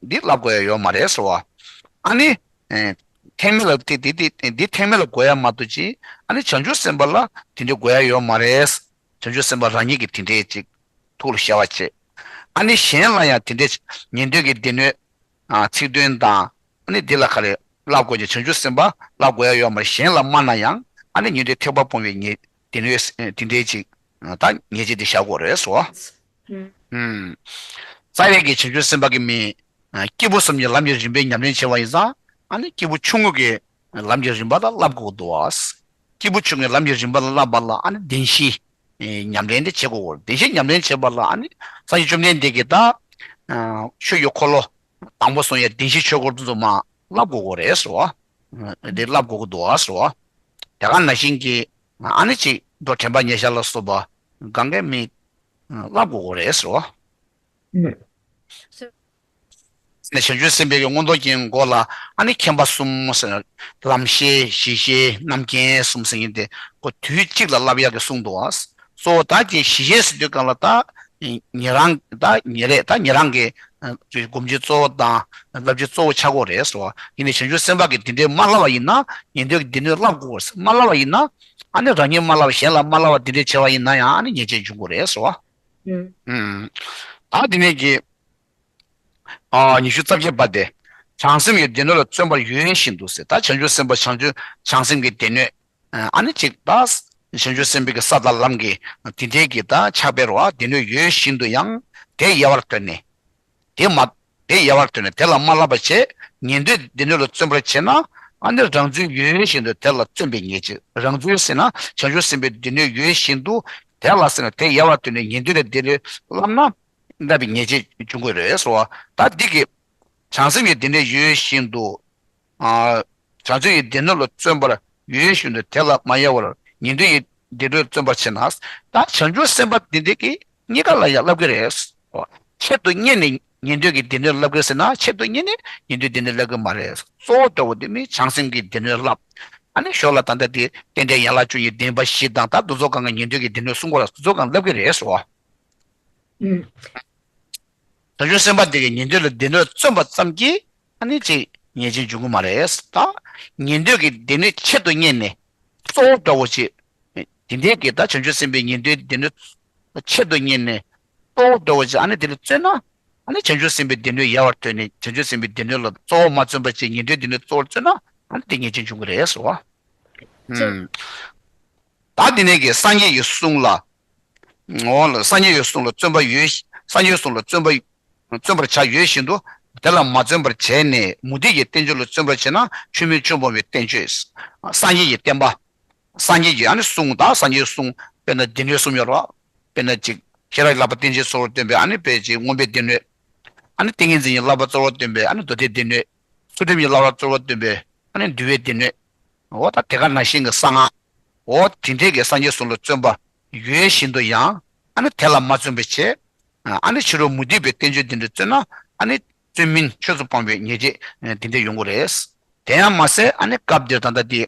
འདི་བསླབ་དགོས་ཡ་ཡོད་མ་རེད་ཟེར་བ། ཨ་ནི་ཐེག་དམན་ལ་དེ་དེ་དེ་འདི་ཐེག་དམན་ལ་གོ་ཡ་མ་གཏོགས་ཅི། ཨ་ནི་བྱང་ཆུབ་སེམས་དཔའ་ལ་དེ་འདྲ་གོ་ཡ་ཡོད་མ་རེད། བྱང་ཆུབ་སེམས་དཔའ་རང་ཉིད་ཀྱིས་དེ་འདྲས་ཅིག་ཐུགས་ལ་ཤར་བ་བྱེད། ཨ་ནི་གཞན་ལ་ཡང་དེ་འདྲས་ཉན་ཐོས་ཀྱི་སྡེ་སྣོད་ཨ་ཚིག་དོན་དང་ཨ་ནི་འདི་ལ་ག་རེ་བསླབ་དགོས་ཀྱི། བྱང་ཆུབ་སེམས་དཔའ་བསླབ་དགོས་ཡ་ཡོད་མ་རེད། གཞན་ལ་སྨྲ་ན་ཡང་ཨ་ནི་ཉན་ཐོས་ཐེག་པ་སྤོང་བའི་ཉེས་སྡེ་སྣོད་དེ་འདྲས་ཅིག་ད་ཉེས་བྱས་དེ་བཞག་དགོས་རེད་ཟེར་བ། ཨུམ། རྩ་བའི་གི་བྱང་ཆུབ་སེམས་དཔའ་གི་མི་སྐྱེས་བུ་གསུམ་གྱི་ལམ་གྱི་རིམ་པའི་ཉམས་ལེན་བྱེད་པ་ཡིན་ཙང་ཨ་ནི་སྐྱེས་བུ་ཆུང་ངུ་གི་ལམ་གྱི་རིམ་པ་ལ་བསླབ་དགོས་འདུག་བ། སྐྱེས་བུ་ཆུང་ངུའི་ལམ་གྱི་རིམ་པ་ལ་བསླབ་པ་ལ་ཨ་ནི་བདེན་བཞིའི་ཉམས་ལེན་དེ་བྱེད་དགོས། བདེན་བཞིའི་ཉམས་ལེན་བྱེད་པ་ལ་ཨ་ནི་སངས་རྒྱས་བཅོམ་ལྡན་འདས་ཀྱིས་ད་ཆོས་ཀྱི་འཁོར་ལོ་དང་པོ་གསུངས་ཡ་བདེན་བཞིའི་ཆོས་འཁོར་དེ་ཚོ་མར་བསླབ་དགོས་ཀྱི་རེད་ཟེར་བ། དེ་བསླབ་དགོས་ཀྱི་འདུག་བ་ཟེར་བ། དེ་ག་ནང་བཞིན་གྱི་ཨ་ནི་ཅིག་མདོ་དྲན་པ་ཉེར་བཞག་ལ་སོགས་པ་གང་གའི་མི་བསླབ་དགོས་ཀྱི་རེད་ཟེར་བ། ནས་བྱང་ཆུབ་སེམས་དཔའི་གི་མངོན་རྟོགས་ཀྱི་སྒོ་ལ་ཨ་ནི་མཁྱེན་པ་གསུམ་ཟེར། ལམ་ཤེས་གཞི་ཤེས་རྣམ་མཁྱེན་གསུམ་ཟེར་མཁན་དེ་ཁོ་དུས་གཅིག་ལ་བསླབ་ཡག་གི་གསུངས་འདུག་བ། གཙོ་བོ་ད་ཀྱི་གཞི་ཤེས་ཟེར་དུས་གང་ལ་ད་ཉན་རང་ད་ཉན་རེད། ད་ཉན་རང་གི་སྒོམ་རྒྱུ་གཙོ་བོ་དང་བསླབ་རྒྱུ་གཙོ་བོ་ཆགས་ཀྱི་རེད་ཟེར་བ། ཡིན་ནའི་བྱང་ཆུབ་སེམས་དཔའ་གིས་དེ་འདྲའི་མ་བསླབ་པ་ཡིན་ན་ཉན་ཐོས་ཀྱི་སྡེ་སྣོད་བསླབ་དགོས་ཟེར། མ་བསླབ་པ་ཡིན་ན་ཨ་ནི་རང་ཉིད་མ་བསླབ་པ་གཞན་ལ་མ་བསླབ་པ་དེ་འདྲའི་བྱས་པ་ཡིན་ན་ཡང་ཨ་ནི་ཉེས་བྱས་འབྱུང་གི་རེད་ཟེར་བ། ཨུམ། ད་དེ་ནས་ཀྱི་ ཨ་ཉི་ཤུ་རྩ་བརྒྱད་པ་དེ། བྱང་སེམས་ཀྱི་སྡེ་སྣོད་ལ་བརྩོན་པར་ཡོད་བཞིན་དུ་ཟེར། ད་བྱང་ཆུབ་སེམས་དཔའ་བྱང་ཆུབ་བྱང་སེམས་ཀྱི་སྡེ་སྣོད། ཨ་ནི་གཅིག་ད་བྱང་ཆུབ་སེམས་དཔའི་གི་ས་དང་ལམ་གྱི་དེ་འདྲའི་གི་ད་ཕྱག་དཔེ་རོ། སྡེ་སྣོད་ཡོད་བཞིན་དུ་ཡང་དེ་ཡལ་བར་ཐོན་ནས། དེ་མ། དེ་ཡལ་བར་ཐོན་ནས་དེ་ལ་མ་བསླབ་པ་བྱས། ཉན་ཐོས་སྡེ་སྣོད་ལ་བརྩོན་པར་བྱས་ན། ཨ་ནི་རང་ཚུལ་ཡོད་བཞིན་དུ་དེ་ལ་བརྩོན་པའི་ཉེས་བྱས། རང་ཚུལ་ཟེར་ན་བྱང་ཆུབ་སེམས་དཔའི་སྡེ་སྣོད་ཡོད་བཞིན་དུ་དེ་ལ་ཟེར་ན་དེ་ཡལ་བར་ཐོན་ནས་ཉན་ཐོས་ལ་དེ་ལས་བསླབ་ན། བསླབ་པའི་ཉེས་བྱས་འབྱུང་དགོས་རེད་ཟེར་བ། ད་འདི་གི་བྱང་སེམས་ཀྱི་སྡེ་སྣོད་ཡོད་བཞིན་དུ། ཨ། བྱང་ཆུབ་ཀྱི་སྡེ་སྣོད་ལ་བརྩོན་པར་ཡོད་བཞིན་དུ་དེ་ལ་མ་ཡལ་བར་ཉན་ཐོས་ཀྱི་སྡེ་སྣོད་བརྩོན་པར་བྱེད་ན། ད་བྱང་ཆུབ་སེམས་དཔའ་འདི་འདྲ་གིས་གཉིས་ཀ་ལ་ཡང་བསླབ་ཀྱི་རེད། ཆེད་དུ་གཉེར་ནས་ཉན་ཐོས་ཀྱི་སྡེ་སྣོད་བསླབ་ཀྱི་ཟེར་ན་ཆེད་དུ་གཉེར་ནས་ཉན་ཐོས་སྡེ་སྣོད་བསླབ་ཀྱི་མ་རེད། གཙོ་བོ་འདྲ་བོ་དེ་མིན་བྱང་སེམས་ཀྱི་སྡེ་སྣོད་བསླབ། ཨ་ནི་ཞོར་ལ་ད་ལྟ་དེ་རྟེན་འབྲེལ་ཡན་ལག་བཅུ་གཉིས་བདེན་པ་བཞི་དང་ད་འདུ་ཚོགས་གང་ག་ཉན་ཐོས་ཀྱི་སྡེ་སྣོད་གསུང་གོ་ལ་འདུ་ཚོགས་གང་བསླབ་ཀྱི་རེད་ཟེར་བ། ཨུམ། བྱང་ཆུབ་སེམས་དཔའ་དེ་གིས་ཉན་ཐོས་ལ་སྡེ་སྣོད་བརྩོན་པ་ཙམ་གྱིས་ཨ་ནི་ཅིག་ཉེས་ཅན་འབྱུང་གི་མ་རེད། ད་ཉན་ཐོས་ཀྱི་སྡེ་སྣོད་ཆེད་དུ་གཉེར་ནས་གཙོ་བོ་འདྲ་བོ་ཅིག་དེ་འདྲའི་གི་ད་བྱང་ཆུབ་སེམས་དཔའི་ཉན་ཐོས་སྡེ་སྣོད་ཆེད་དུ་གཉེར་ནས་གཙོ་བོ་འདྲ་བོ་ཅིག་ཨ་ནི་དེ་ལ་བརྩོན་ན། ཨ་ནི་བྱང་ཆུབ་སེམས་དཔའི་སྡེ་སྣོད་ཡལ་བར་ཐོན་ནས་བྱང་ཆུབ་སེམས་དཔའི་སྡེ་སྣོད་ལ་གཙོ་བོ་མ་བརྩོན་པ་ཅིག་ཉན་ཐོས་སྡེ་སྣོད་གཙོ་བོར་བརྩོན་ན་ཨ་ནི་དེ་ཉེས་ཅན་འབྱུང་གི་རེད་ཟེར་བ། ཅེས། ཨུམ། ད་དེ་ནས་ཀྱི་སངས་རྒྱས་ཀྱི་གསུང་ལ། འོ་ལ་སངས་རྒྱས་ཀྱི་གསུང་ལ་བརྩོན་པ་ཡོད། སངས་རྒྱས་ཀྱི་གསུང་ལ་བརྩོན་པ། བརྩོན་པར་བྱ་ཡོད་བཞིན་དུ། དེ་ལ་མ་བརྩོན་པར་བྱས་ནས་མུ་སྟེགས་ཀྱི་བསྟན་བཅོས་ལ་བརྩོན་པར་བྱས་ན་ཆོས་མིན་ཆོས་སྤོང་བའི་བསྟན་བཅོས། སངས་རྒྱས་ཀྱི་བསྟན་པ། སངས་རྒྱས་ཀྱི་ཨ་ནི་གསུང་དང་སངས་རྒྱས་ཀྱི་གསུང་དཔེར་ན་སྡེ་སྣོད་གསུམ་ཡོད་རེད་བ། དཔེར་ན་ཅིག་ཤེས་རབ་ཀྱི་བསླབ་པ་བསྟན་བཅོས་གཙོ་བོར་སྟོན་པའི་ཨ་ནི་དཔེ་ཅིག་མངོན་པའི་སྡེ་སྣོད། ཨ་ནི་ཏིང་ངེ་འཛིན་གྱི་བསླབ་པ་གཙོ་བོར་སྟོན་པའི་ཨ་ནི་མདོ་སྡེའི་སྡེ་སྣོད། ཚུལ་ཁྲིམས་ཀྱི་བསླབ་པ་གཙོ་བོར་སྟོན་པའི་ཨ་ནི་འདུལ་བའི་སྡེ་སྣོད། འོ་ད་དེ་ག་ནང་བཞིན་གྱི་གསང་སྔགས། འོ་དེ་འདྲས་ཀྱི་སངས་རྒྱས་གསུང་ལ་བརྩོན་པ་ཡོད་བཞིན་དུ་ཡང་ཨ་ནི་དེ་ལ་མ་བརྩོན་པའི་ཕྱིར། ཨ་ནི་ཕྱི་རོལ་མུ་སྟེགས་པའི་བསྟན་བཅོས་འདི་འདྲ་བརྩོན་ན་ཨ་ནི་བརྩོན་མིན་ཆོས་སུ་སྤོང་བའི་ཉེས་བྱས་འདི་འདྲ་ཡོང་གི་རེད། དེ་ཡང་མ་ཟད་ཨ་ནི་སྐབས་འདིར་ད་ལྟ་འདི།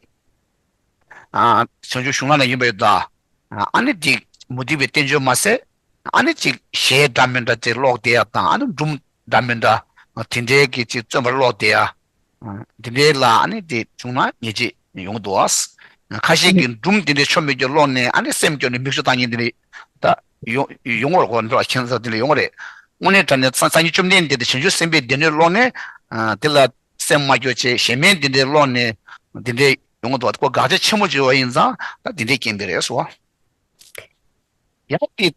ཨ། བྱང་ཆུབ་གཞུང་ལམ་ན་ཡིན་པ་ཡོད་ད། ཨ་ནི་འདི་མུ་སྟེགས་པའི་བསྟན་བཅོས་མ་ཟད། ཨ་ནི་ཅིག་གཞས་འདྲ་མི་འདྲ་ཅིག་ཀློག་བསྡད་ཡ་དང་ཨ་ནི་སྒྲུང་འདྲ་མི་འདྲ། དེ་འདྲའི་གི་ཅིག་བརྩོན་པར་ཀློག་བསྡད་ཡ། དེ་འདྲའི་ལ་ཨ་ནི་དེ་བྱུང་ན་ཉེས་བྱས་ཡོང་གི་འདུག་ཨ། ཁ་ཤས་ཀྱིས་སྒྲུང་དེ་འདྲའི་ཆོ་མེད་ཀྱི་ཀློག་ནས་ཨ་ནི་སེམས་སྐྱོ་ནས་མིག་ཆུ་བཏང་མཁན་དེ་འདྲ་ད་ཡོང་ཡོང་བར་གོ་འགྲོ་ཁྱད་མཚར་དེ་འདྲ་ཡོང་བ་རེད། དངོས་གནས་དྲང་གནས་སངས་རྒྱས་བཅོམ་ལྡན་འདས་དེ་བྱང་ཆུབ་སེམས་དཔའི་སྡེ་སྣོད་ཀློག་ནས་དེ་ལ་སེམས་མ་སྐྱོ་བྱས་གཞན་མའི་དེ་འདྲའི་ཀློག་ནས་དེ་འདྲའི་ཡོང་གི་འདུག་ཁོ་དགག་བྱ་ཆེན་པོ་བྱས་པ་ཡིན་ཙང་ད་དེ་འདྲའི་རྐྱེན་པས་རེད་ཟེར་བ། ཡང་དེ་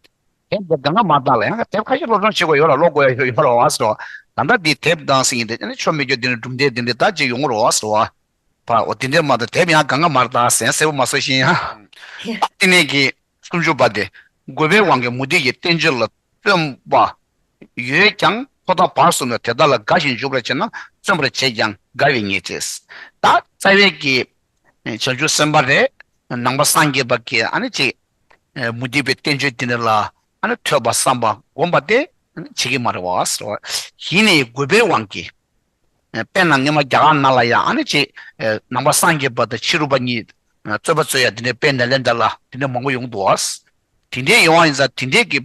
དེབ་འདི་གང་མ་བཏང་ལ་ཡང་དེབ་ཁ་ཤས་སློབ་སྦྱོང་བྱེད་དགོས་ཡོད་ལ་ཀློག་དགོས་ཡ་ཡོད་ཡོད་རེད་བ་ཟེར་བ། ད་ལྟ་འདི་དེབ་བཏང་ཟིན་ཡིན་དེ་ནི་ཆོ་མེད་རྒྱུ་འདི་ནི་སྒྲུང་དེབ་འདི་འདི་ད་ཅིག་ཡོང་རོགས་བ་ཟེར་བ། ཕ་འོ་དེ་འདྲས་མ་གཏོགས་དེབ་ཡང་གང་ག་མར་བཏང་ཟེར་གསལ་པོ་མ་སོ་ཤེས་ཡང་། ད་དེ་ནས་ཀྱི་སུམ་ཅུ་པ་དེ་དགོས་པའི་དབང་གིས་མུ་སྟེགས་ཀྱི་བསྟན་བཅོས་ལ་བརྩོན་པ་ཡོད་ཀྱང་ཐོག་མཐའ་བར་གསུམ་ནས་དེ་དག་ལ་དགའ་ཞིང་འཇུག་པར་བྱེད་ན་བརྩོན་པར་བྱས་ཀྱང་དགའ་བའི་ཉེས་བྱས། ད་རྩ་བའི་གི་བྱང་ཆུབ་སེམས་དཔའ་རེད། ནང་པ་སངས་རྒྱས་པ་གིས་ཨ་ནི་ཅིག་མུ་སྟེགས་པའི་བསྟན་བཅོས་འདི་འདྲ་ལ་ཨ་ནི་ཐོས་པ་བསམ་པ་སྒོམ་པ་དེ་བྱེད་ཀྱི་མ་རེད་བ་ཟེར་བ། ཡིན་ནའི་དགོས་པའི་དབང་གིས། དཔེར་ན་སྔོན་མ་རྒྱ་གར་ནང་ལ་ཡང་ཨ་ནི་ཅིག་ནང་པ་སངས་རྒྱས་པ་དང་ཕྱི་རོལ་པ་གཉིས་རྩོད་པ་རྩོད་ཡ་དེ་འདྲའི་དཔེ་ནཱ་ལེནྡྲ་ལ་དེ་འདྲ་མང་པོ་ཡོང་འདུག་བ། དེ་འདྲའི་ཡོང་བ་ཡིན་ཙང་དེ་འདྲའི་གི་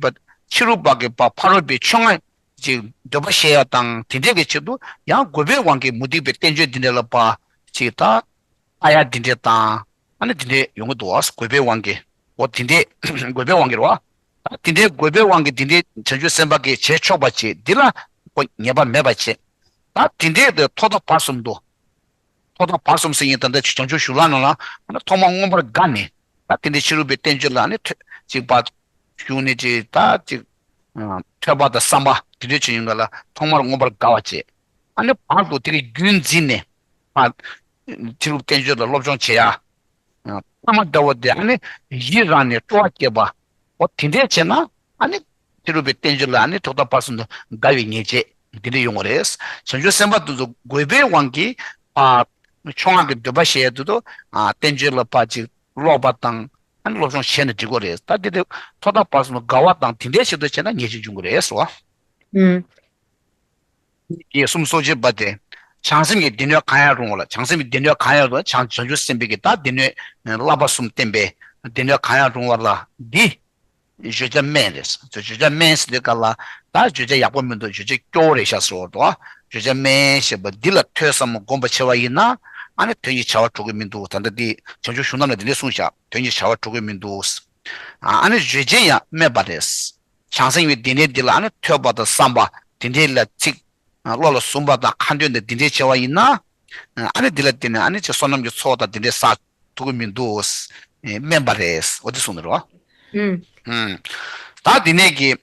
ཕྱི་རོལ་པ་གི་ཕ་ཕ་རོལ་པའི་ཕྱོགས་སྔ་ཅིག་འདོད་པ་བཤད་ཡ་དང་དེ་འདྲའི་གི་ཆེད་དུ་ཡང་དགོས་པའི་དབང་གིས་མུ་སྟེགས་པའི་བསྟན་བཅོས་འདི་འདྲ་ལ་ཕ་ཅིག་ད། ཨ་ཡ་འདི་འདྲས་དང་། ཨ་ནི་འདི་འདྲས་ཡོང་གི་འདུག་ཨ། དགོས་པའི་དབང་གིས། འོ་འདི་འདྲས་དགོས་པའི་དབང་གིས་རེད་བ། ད་འདི་འདྲས་དགོས་པའི་དབང་གིས་འདི་འདྲས་བྱང་ཆུབ་སེམས་དཔའ་གིས་བྱས་ཆོག་པ་བྱེད་འདི་ལ་ཁོ་ཉེས་པ་མེད་པ་བྱེད། ད་འདི་འདྲས་དེ་ཐོག་མཐའ་བར་གསུམ་དུ། ཐོག་མཐའ་བར་གསུམ་ཟེར་ཡིན་ད་ལྟ་བྱང་ཆུབ་གཞུང་ལམ་ནང་ལ་ཨ་ནི་ཐོག་མར་མངོན་པར་དགའ་ནས་ད་འདི་འདྲས་ཕྱི་རོལ་པའི་བསྟན་བཅོས་ལ་ཨ་ནི་ཐོས་ཅིག་པ་ཞུགས་ནས་ཅིག་ད་ཅིག་ཐོས་པ་དང་བསམ་པ་འདི་འདྲས་བྱེད་ཡོང་ག་ལ་ཐོག་མར་མངོན་པར་དགའ་བ་བྱེད། ཨ་ནི་བར་དུ་དེ་གི་རྒྱུན་འཛིན་ནས་ཨ་ཕྱི་རོལ་བསྟན་བཅོས་ལ་སློབ་སྦྱོང་བྱེད་ཡ། ཐ་མ་འདྲ་བོ་དེ་ཨ་ནི་ཡི་རང་ནས་སྤྲོ་བ་སྐྱེས་པ། འོ་དེ་འདྲས་བྱས་ན་ཨ་ནི་ཕྱི་རོལ་པའི་བསྟན་བཅོས་ལ་ཨ་ནི་ཐོག་མཐའ་བར་གསུམ་དུ་དགའ་བའི་ཉེས་བྱས་འདི་འདྲས་ཡོང་གི་རེད། བྱང་ཆུབ་སེམས་དཔའ་དེ་ཚོ་དགོས་པའི་དབང་གིས་ཕ་ཕྱོགས་སྔ་གི་འདོད་པ་བཤད་ཡ་དེ་ཚོ་བསྟན་བཅོས་ལ་ཕ་ཅིག་ཀློག་པ་དང་ཨ་ནི་སློབ་སྦྱོང་བྱས་ན་འགྲིག་གི་རེད། ད་དེ་དེ་ཐོག་མཐའ་བར་གསུམ་དུ་དགའ་བ་དང་དེ་འདྲའི་ཆེད་དུ་བྱས་ན་ཉེས་བྱས་འབྱུང་གི་རེད་ཟེར་བ། ཨུམ། ཀྱི་གསུམ་སོ་བཞི་པ་སྟེ། བྱང་སེམས་ཀྱི་སྡེ་སྣོད་གང་ཡང་རུང་བ་ལ། བྱང་སེམས་ཀྱི་སྡེ་སྣོད་གང་ཡང་རུང་བ། བྱང་བྱང་ཆུབ་སེམས་དཔའི་གི་ད་སྡེ་སྣོད་བསླབ་པ་གསུམ་བསྟན་པའི་སྡེ་སྣོད་གང་ཡང་རུང་བ་ལ་འདི། བརྗོད་བྱ་དམན་རེད། བརྗོད་བྱ་དམན་ཟེར་དུས་སྐབས་ལ་ད་བརྗོད་བྱ་ཡག་པོ་མི་འདུག་བརྗོད་བྱ་སྐྱོ་བོ་རེད་ཤག་ཟེར་བ་འདུག་བརྗོད་བྱ་དམན་ཞེས་པ་འདི་ལ་ཐོས་བསམ་སྒོམ་པ་བྱེད་པ་ཡིན་ན་ཨ་ནི་དོན་གྱི་བྱ་བ་གྲུབ་ཀྱི་མི་འདུག་ད་ལྟ་འདི་བྱང་ཆུབ་གཞུང་ལམ་ལ་འདི་འདྲས་གསུངས་ཤག་དོན་གྱི་བྱ་བ་གྲུབ་ཀྱི་མི་འདུག་ཨ་ནི་བརྗོད་བྱ་ཡང་དམན་པ་རེད། བྱང་སེམས་ཀྱི་སྡེ་སྣོད་འདི་ལ་ཨ་ནི་ཐོས་པ་དང་བསམ་པ་དེ་འདྲའི་ལ་ཚིག་བློ་ལ་ཟུངས་པ་དང་ཁ་འདོན་དང་འདི་འདྲའི་བྱ་བ་ཡིན་ན། ཨ་ནི་འདི་ལ་བརྟེན་ནས་ཨ་ནི་ཅིག་བསོད་ནམས་ཀྱི་ཚོགས་དང་འདི་འདྲའི་བསགས་ཐུབ་ཀྱི་མི་འདུག། དམན་པ་རེད། འོ་དེ་གསུངས་ནས་རོ། ཨུམ། ཨུམ། ད་འདི་ནས་ཀྱི།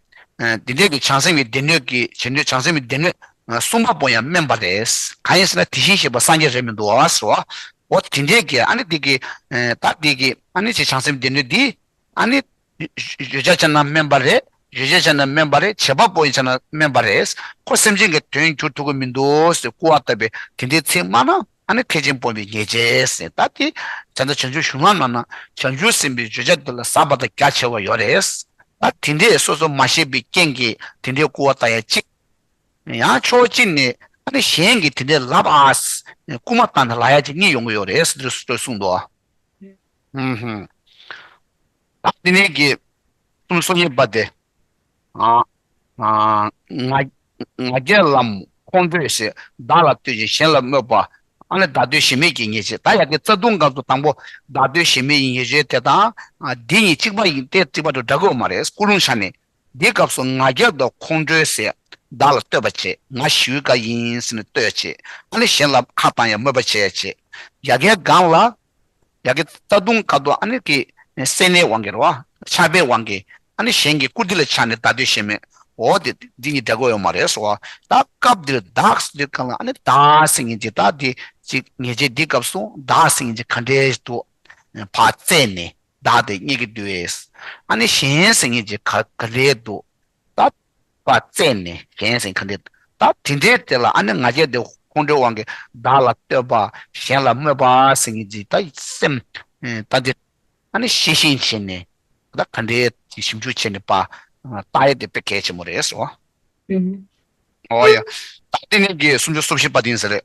འདི་འདྲའི་གི་བྱང་སེམས་ཀྱི་སྡེ་སྣོད་ཀྱི་བྱང་སེམས་ཀྱི་སྡེ་སྣོད་གསུམ་པ་པོ་ཡང་དམན་པ་རེད། གང་ཡིན་ཟེར་ན་དེ་བཞིན་གཤེགས་པ་སངས་རྒྱས་རེད་མི་འདུག་ཟེར་བ། འོ་དེ་འདྲའི་གི་ཨ་ནི་འདི་གི། ད་འདི་གི་ཨ་ནི་ཅིག་བྱང་སེམས་སྡེ་སྣོད་འདི། ཨ་ནི། བརྗོད་བྱ་བྱས་ན་དམན་པ་རེད། རྗོད་བྱེད་བྱས་ན་དམན་པ་རེད། བྱེད་པ་པོ་ཡིན་བྱས་ན་དམན་པ་རེད། ཁོ་སེམས་ཅན་གྱི་དོན་འགྱུར་ཐུབ་ཀྱི་མི་འདུག་ཟེར་སྐུར་བ་བཏབ་པའི་དེ་འདྲའི་ཚིག་སྨྲ་ན་ཨ་ནི་ཐེག་ཆེན་སྤོང་བའི་ཉེས་བྱས་ཟེར། ད་དེ་བྱས་ཙང་བྱང་ཆུབ་གཞུང་ལམ་ནང་ན་བྱང་ཆུབ་སེམས་དཔའི་བརྗོད་བྱ་དེ་ལ་ཟབ་པ་དང་རྒྱ་ཆེ་བ་ཡོད་རེད། ད་དེ་འདྲས་སོ་སོ་མ་ཤེས་པའི་རྐྱེན་གྱིས་དེ་འདྲའི་སྐུར་བ་བཏང་ཡ་གཅིག། ཡང་ཕྱོགས་གཅིག་ནས་ཨ་ནི་གཞན་གྱིས་དེ་འདྲས་ལབ་ཨ། སྐུར་མ་བཏང་ནས་ལབ་ཡ་གཅིག་གཉིས་ཡོང་གི་ཡོད་རེད་ཟེར་གསུངས་འདུག། ཨུམ་ཧུམ། ད་དེ་ནས་ཀྱི་གསུམ་གསུམ་ཡོད་པ་དེ། ང་ང་རྒྱལ་ལམ་ཁོང་ཁྲོས་ཞེས་བདག་ལ་ལྟོས་ཤིང་གཞན་ལ་སྨོད་པ། ཨ་ནི་བདག་ལྟོས་གཞན་སྨོད་ཀྱི་ཉེས་བྱས། ད་ཡ་གི་རྩ་ལྟུང་སྐབས་སུ་དང་པོ་བདག་ལྟོས་གཞན་སྨོད་ཀྱི་ཉེས་བྱས་དེ་དང་། འདི་གཉིས་གཅིག་པ་ཡིན་ཏེ་གཅིག་པ་དུ་འདྲ་གི་ཡོད་མ་རེད། ཀུན་སློང་ཆ་ནས། འདིའི་སྐབས་སུ་ང་རྒྱལ་དང་ཁོང་ཁྲོའི་ཟས་བདག་ལ་གཏོད་པ་བྱེད། ང་ཞི་བའི་བཀའ་ཡིན་ཟེར་ནས་གཏོད་བྱེད། ཨ་ནི་གཞན་ལ་ཁ་བཏང་ཡང་སྨོད་པ་བྱེད་བྱེད། ཡ་གའི་སྒང་ལ། ཡ་གའི་རྩ་ལྟུང་ཁ་ཐོག་ཨ་ནི་གི་སེར་སྣའི་དབང་གིས་རེད་བ། ཆགས་པའི་དབང་གིས་ཨ་ནི་གཞན་གྱི་བཀུར་སྟི་ལ་ཆགས་ནས་བདག་ལྟོས་གཞན་སྨོད། འོ་དེ་འདི་གཉིས་འདྲ་གོ་ཡོད་མ་རེད་སོ། ད་སྐབས་འདིར་བདག་ཟེར་དུས་སྒང་ལ་ཨ་ནི་བདག་ཟེར་མཁན་གྱི་ད་དེ་ཅིག་ཉེས་བྱས་འདིའི་སྐབས་སུ་བདག་ཟེར་མཁན་གྱི་ག་འདྲས་འདུག་ཕར་བཙལ་ནས། བདག་དེ་རྙེད་ཀྱི་འདུག་ཨེ། ཨ་ནི་གཞན་ཟེར་མཁན་ཅིག་ག་ག་རེ་འདུག། ད་པ་བཙལ་ནས་གཞན་ཟེར་མཁན་དེ། ད་དེ་འདྲའི་དེ་ལ་ཨ་ནི་ང་རྒྱལ་དེ་ཁོང་ཁྲོའི་དབང་གིས་བདག་ལ་ལྟོས་པ་གཞན་ལ་སྨོད་པ་ཟེར་མཁན་ཅིག་ད་སེམས་ད་དེ་ཨ་ནི་ཤེས་བཞིན་བྱས་ནས་ད་ག་འདྲའི་ཞིབ་འཇུག་བྱས་ནས་པ་བརྟག་ཡས་དེ་དཔེ་གལ་ཆེན་པོ་རེད་སོ། ཨོ་ཡ། ད་དེ་ནས་ཀྱི་སུམ་ཅུ་སོ་བཞི་པ་དེ་ཡིན་ས་རེད།